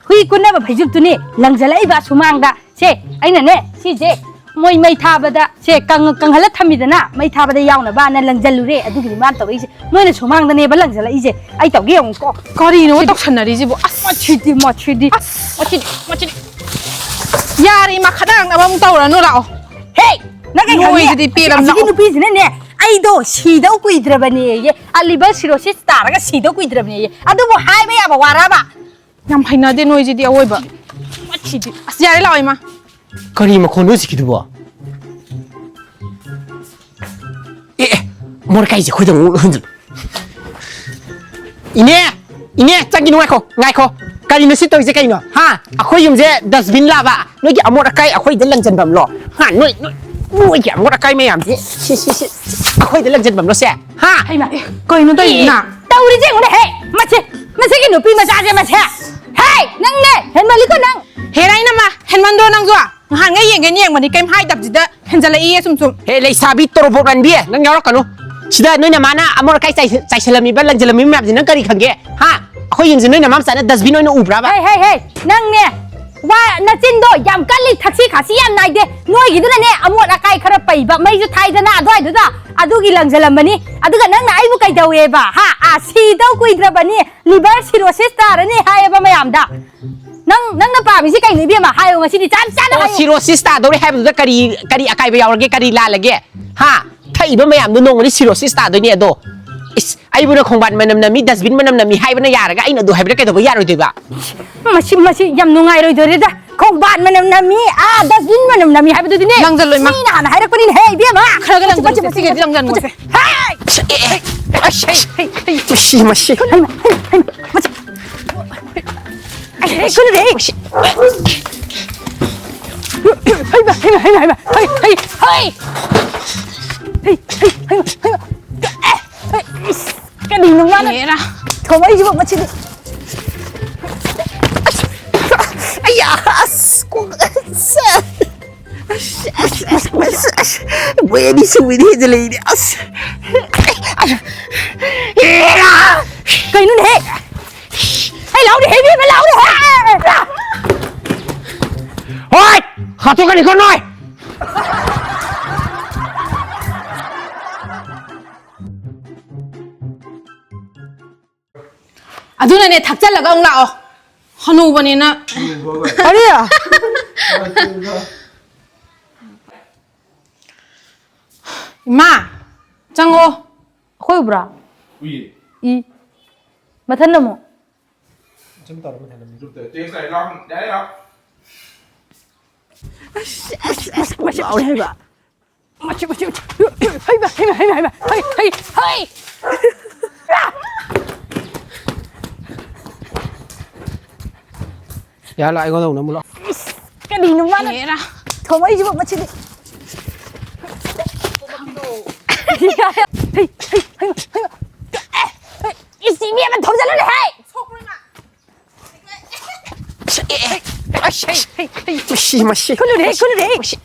ꯍꯨꯏ ꯀꯨꯟꯅꯕ ꯐꯩꯖꯨꯞꯇꯨꯅꯤ ꯂꯪꯖꯜꯂꯛꯏꯕ ꯁꯨꯃꯥꯡꯗ꯫ ꯁꯦ, ꯑꯩꯅꯅꯦ, ꯁꯤꯁꯦ ꯃꯣꯏ ꯃꯩ ꯊꯥꯕꯗ, ꯁꯦ, ꯀꯪ-, ꯀꯪꯍꯜꯂ ꯊꯝꯃꯤꯗꯅ, ꯃꯩ ꯊꯥꯕꯗ ꯌꯥꯎꯅꯕꯅ ꯂꯪꯖꯜꯂꯨꯔꯦ꯫ ꯑꯗꯨꯒꯤꯗꯤ ꯃꯥꯅ ꯇꯧꯔꯛꯏꯁꯦ꯫ ꯅꯣꯏꯅ ꯁꯨꯃꯥꯡꯗꯅꯦꯕ ꯂꯪꯖꯜꯂꯛꯏꯁꯦ꯫ ꯑꯩ ꯇꯧꯒꯦ ꯌꯦꯡꯉꯨꯀꯣ꯫ ꯀꯔꯤꯅꯣ ꯁꯤꯗꯤ꯫ ꯇꯧꯁꯟꯅꯔꯤꯁꯤꯕꯨ? ꯑꯁ! ꯃꯁꯤꯗꯤ, ꯃꯁꯤꯗꯤ꯫ ꯑꯁ! ꯃꯁꯤꯗꯤ, ꯃꯁꯤꯗꯤ꯫ ꯌꯥꯔꯦ, ꯏꯃꯥ, ꯈꯗꯥꯡꯅꯕ ꯑꯃꯨꯛ ꯇꯧꯔꯅꯨ, ꯂꯥꯛꯑꯣ꯫ ꯍꯦ! ꯅꯪ ꯀꯩ ꯈꯪꯉꯤ? ꯅꯣꯏꯁꯤꯗꯤ ꯄꯦꯜꯂꯝꯅꯤ꯫ ꯑꯁꯤꯒꯤ ꯅꯨꯄꯤꯁꯤꯅꯅꯦ, ꯑꯩꯗꯣ ꯁꯤꯗꯧ ꯀꯨꯏꯗ꯭ꯔꯕꯅꯦꯌꯦ, ꯑ, liver cirrhosis ꯇꯥꯔꯒ ꯁꯤꯗꯧ ꯀꯨꯏꯗ꯭ꯔꯕꯅꯦꯌꯦ꯫ ꯑꯗꯨꯕꯨ ꯍꯥꯏꯕ ꯌꯥꯕ ꯋꯥꯔꯕ? ꯌꯥꯝ ꯍꯩꯅꯗꯦ ꯅꯣꯏꯁꯤꯗꯤ ꯑꯋꯣꯏꯕ꯫ ꯃꯁꯤꯗꯤ꯫ ꯑꯁ, ꯌꯥꯔꯦ, ꯂꯥꯛꯑꯣ, ꯏꯃꯥ꯫ ꯀꯔꯤ ꯃꯈꯣꯟꯅꯣ ꯍꯧꯖꯤꯛꯀꯤꯗꯨꯕꯣ? ꯑꯦ, ꯑꯦ, ꯃꯣꯔꯀꯥꯏꯁꯦ ꯑꯩꯈꯣꯏꯗ ꯑꯃꯨꯛ ꯍꯟꯖꯤꯜꯂꯨ꯫ ꯏꯅꯦ! ꯏꯅꯦ, ꯆꯪꯒꯤꯅꯨ, ꯉꯥꯏꯈꯣ, ꯉꯥꯏꯈꯣ꯫ ꯀꯔꯤꯅꯣ ꯁꯤ ꯇꯧꯔꯤꯁꯦ ꯀꯩꯅꯣ? ꯍꯥ? ꯑꯩꯈꯣꯏ ꯌꯨꯝꯁꯦ dustbin ꯂꯥꯕ? ꯅꯣꯏꯒꯤ ꯑꯃꯣꯠ ꯑꯀꯥꯏ ꯑꯩꯈꯣꯏꯗ ꯂꯪꯁꯤꯟꯐꯝꯂꯣ? ꯍꯥ? ꯅꯣꯏ, ꯅꯣꯏ, ꯅꯣꯏꯒꯤ ꯑꯃꯣꯠ ꯑꯀꯥꯏ ꯃꯌꯥꯝꯁꯦ ꯁꯤ, ꯁꯤ, ꯁꯤ, ꯑꯩꯈꯣꯏꯗ ꯂꯪꯁꯤꯟꯐꯝꯂꯣ ꯁꯦ? ꯍꯥ? ꯍꯩꯃꯥ, ꯀꯩꯅꯣ ꯇꯧꯔꯤꯁꯤꯅ? ꯇꯧꯔꯤꯁꯦ ꯌꯦꯡꯉꯨꯅꯦ, ꯍꯦ! ꯃꯁꯤ, ꯃꯁꯤꯒꯤ ꯅꯨꯄꯤ ꯃꯆꯥꯁꯦ ꯃꯁꯦ! ꯍꯦ! ꯅꯪꯅꯦ! ꯍꯦꯟꯃꯜꯂꯤꯀꯣ ꯅꯪ! ꯍꯦꯔꯥ ꯏꯅꯝꯃ, ꯍꯦꯟꯃꯟꯗ꯭ꯔꯣ ꯅꯪꯁꯨ? ꯉꯍꯥꯟꯉꯩ ꯌꯦꯡꯒꯦꯅ ꯌꯦꯡꯕꯅꯤ, ꯀꯩꯝ ꯍꯥꯏꯗꯕꯁꯤꯗ ꯍꯦꯟꯖꯜꯂꯛꯏꯌꯦ ꯁꯨꯝ ꯁꯨꯝ꯫ ꯍꯦ, ꯂꯩꯁꯥꯕꯤ ꯇꯣꯔꯣꯕꯣꯠ ꯃꯥꯟꯕꯤ, ꯅꯪ ꯌꯥꯎꯔꯛꯀꯅꯨ꯫ ꯁꯤꯗ ꯅꯣꯏꯅ ꯃꯥꯅ ꯑꯃꯣꯠ ꯑꯀꯥꯏ ꯆꯥꯏ-, ꯆꯥꯏꯁꯜꯂꯝꯃꯤꯕ, ꯂꯪꯁꯤꯜꯂꯝꯃꯤꯕ ꯃꯌꯥꯝꯁꯤ ꯅꯪ ꯀꯔꯤ ꯈꯪꯒꯦ? ꯍꯥ? ꯑꯩꯈꯣꯏ ꯌꯨꯝꯁꯤ ꯅꯣꯏꯅ ꯃꯥ ꯃꯆꯥꯅ dustbin ꯑꯣꯏꯅ ꯎꯕ꯭ꯔꯥꯕ? ꯍꯩ, ꯍꯩ, ꯍꯩ! ꯅꯪꯅꯦ! ꯋꯥ ꯅꯆꯤꯟꯗꯣ ꯌꯥꯝ ꯀꯜꯂꯤ, ꯊꯛꯁꯤ ꯈꯥꯁꯤ ꯌꯥꯝ ꯅꯥꯏꯗꯦ꯫ ꯅꯣꯏꯒꯤꯗꯨꯅꯅꯦ ꯑꯃꯣꯠ ꯑꯀꯥꯏ ꯈꯔ ꯄꯩꯕ, ꯃꯩꯁꯨ ꯊꯥꯏꯗꯅ ꯑꯗꯨꯋꯥꯏꯗꯨꯗ, ꯑꯗꯨꯒꯤ ꯂꯪꯁꯤꯜꯂꯝꯕꯅꯤ꯫ ꯑꯗꯨꯒ ꯅꯪꯅ ꯑꯩꯕꯨ ꯀꯩꯗꯧꯋꯦꯕ? ꯍꯥ? ꯑꯥ, ꯁꯤꯗꯧ ꯀꯨꯏꯗ꯭ꯔꯕꯅꯤ, liver cirrhosis ꯇꯥꯔꯅꯤ ꯍꯥꯏꯌꯦꯕ ꯃꯌꯥꯝꯗ꯫ ꯅꯪ, ꯅꯪꯅ ꯄꯥꯝꯃꯤꯁꯤ ꯀꯩꯅꯣ ꯏꯕꯦꯝꯃ? ꯍꯥꯏꯌꯣ ꯉꯁꯤꯗꯤ ꯆꯞ ꯆꯥꯅ ꯑꯣ, ꯍꯥꯏꯌꯣ꯫ Cirrhosis ꯇꯥꯗꯧꯔꯦ ꯍꯥꯏꯕꯗꯨꯗ ꯀꯔꯤ, ꯀꯔꯤ ꯑꯀꯥꯏꯕ ꯌꯥꯎꯔꯒꯦ? ꯀꯔꯤ ꯂꯥꯜꯂꯒꯦ? ꯍꯥ? ꯊꯛꯏꯕ ꯃꯌꯥꯝꯗꯣ ꯅꯣꯡꯃꯗꯤ cirrhosis ꯇꯥꯗꯣꯏꯅꯦ ꯑꯗꯣ꯫ ꯏꯁ, ꯑꯩꯕꯨꯅ ꯈꯣꯡꯕꯥꯟ ꯃꯅꯝ ꯅꯝꯃꯤ, dustbin ꯃꯅꯝ ꯅꯝꯃꯤ ꯍꯥꯏꯕꯅ ꯌꯥꯔꯒ ꯑꯩꯅ ꯑꯗꯨ ꯍꯥꯏꯕꯗ ꯀꯩꯗꯧꯕ ꯌꯥꯔꯣꯏꯗꯣꯏꯕ? ꯃꯁꯤ, ꯃꯁꯤ ꯌꯥꯝ ꯅꯨꯡꯉꯥꯏꯔꯣꯏꯗꯣꯔꯤꯗ꯫ ꯈꯣꯡꯕꯥꯟ ꯃꯅꯝ ꯅꯝꯃꯤ, ꯑꯥ, dustbin ꯃꯅꯝ ꯅꯝꯃꯤ ꯍꯥꯏꯕꯗꯨꯗꯤꯅꯦ꯫ ꯂꯪꯖꯜꯂꯣ, ꯏꯃꯥ꯫ ꯃꯤꯅ ꯍꯥꯟꯅ ꯍꯥꯏꯔꯛꯄꯅꯤꯅꯦꯍꯦ, ꯏꯕꯦꯝꯃ꯫ ꯈꯔꯒ ꯃꯁꯤ, ꯂꯪꯖꯜꯂꯣ, ꯃꯁꯤ, ꯁꯤꯒꯗꯤ ꯃꯁꯤ, ꯂꯪꯖꯟꯒꯣꯁꯦ꯫ ꯃꯁꯤ꯫ ꯍꯦ! ꯑꯦ, ꯑꯦ, ꯑꯁ, ꯑꯦ, ꯑꯦ, ꯃꯁꯤ, ꯃꯁꯤ꯫ ꯍꯩꯃꯥ, ꯍꯩꯃꯥ, ꯍꯩꯃꯥ, ꯃꯁꯤ꯫ ꯑꯩ, ꯑꯩ, ꯀꯩꯅꯣꯅꯦ, ꯑꯩ꯫ ꯍꯩꯃꯥ, ꯍꯩꯃꯥ, ꯍꯩꯃꯥ, ꯍꯩꯃꯥ, ꯍꯩ, ꯍꯩ, ꯍꯩ꯫ ꯍꯩ, ꯍꯩ, ꯍꯩꯃꯥ, ꯍꯩꯃꯥ꯫ ꯑꯦ, ꯍꯩ, ꯏꯁ, ꯀꯔꯤꯅꯣ ꯃꯥꯅ ꯍꯦꯔꯥ꯫ ꯊꯣꯝꯃꯛꯏꯁꯤꯕꯣ ꯃꯁꯤꯗꯤ? ꯑꯁ, ꯑꯌꯥ, ꯑꯁ, ꯀꯣꯛ, ꯑꯁ꯫ ꯑꯁ, ꯑꯁ, ꯑꯁ, ꯑꯁ, ꯑꯁ, ꯃꯣꯏ ꯑꯅꯤ ꯁꯨꯕꯩꯗꯤ ꯍꯦꯟꯖꯜꯂꯛꯏꯅꯦ꯫ ꯑꯁ, ꯑꯁ, ꯍꯦꯔꯥ! ꯀꯩꯅꯣꯅꯦꯍꯦ? ꯑꯩ ꯂꯥꯎꯔꯦꯍꯦ, ꯏꯕꯦꯝꯃ, ꯂꯥꯎꯔꯦꯍꯦ! ꯍꯣꯏ! ꯍꯥꯠꯇꯣꯛꯀꯅꯤꯀꯣ ꯅꯣꯏ! ꯑꯗꯨꯅꯅꯦ, ꯊꯛꯆꯜꯂꯒ ꯑꯃꯨꯛ ꯂꯥꯛꯑꯣ꯫ ꯍꯅꯨꯕꯅꯤꯅ꯫ ꯀꯔꯤ? ꯏꯃꯥ, ꯆꯪꯉꯣ꯫ ꯑꯩꯈꯣꯏ ꯎꯕ꯭ꯔꯥ? ꯎꯏꯌꯦ꯫ ꯏ꯫ ꯃꯊꯟ ꯅꯝꯃꯣ꯫ ꯁꯨꯝ ꯇꯧꯔ ꯃꯊꯟ ꯅꯝꯃꯤ꯫ ꯒ꯭ꯔꯨꯞꯇ text ꯂꯥꯛꯑꯦ, ꯂꯥꯎ, ꯌꯥꯔꯦ, ꯂꯥꯎ꯫ ꯑꯁ, ꯑꯁ, ꯑꯁ, ꯃꯁꯤ, ꯃꯁꯤ, ꯂꯥꯎꯔꯦ ꯍꯥꯏꯕ꯫ ꯃꯁꯤ, ꯃꯁꯤ, ꯃꯁꯤ꯫ ꯍꯩꯃꯥ, ꯍꯩꯃꯥ, ꯍꯩꯃꯥ, ꯍꯩꯃꯥ꯫ ꯍꯩ, ꯍꯩ, ꯍꯩ꯫ ꯌꯥꯔꯦ, ꯂꯥꯛꯑꯣ, ꯑꯩꯉꯣꯟꯗ ꯑꯃꯨꯛ ꯅꯝꯃꯨ ꯂꯥꯛꯑꯣ꯫ ꯏꯁ, ꯀꯔꯤꯅꯣ ꯃꯥꯅ ꯍꯦꯔꯥ꯫ ꯊꯣꯝꯃꯛꯏꯁꯤꯕꯣ ꯃꯁꯤꯗꯤ? ꯍꯩ, ꯍꯩ, ꯍꯩ, ꯍꯩ, ꯍꯩ꯫ ꯏꯁ, ꯏꯕꯦꯝꯃ, ꯊꯣꯝꯖꯜꯂꯨꯅꯦꯍꯦ! ꯃꯁꯤ, ꯃꯁꯤ꯫ ꯈꯨꯜꯂꯨꯅꯦꯍꯦ, ꯈꯨꯜꯂꯨꯅꯦꯍꯦ! ꯃꯁꯤ꯫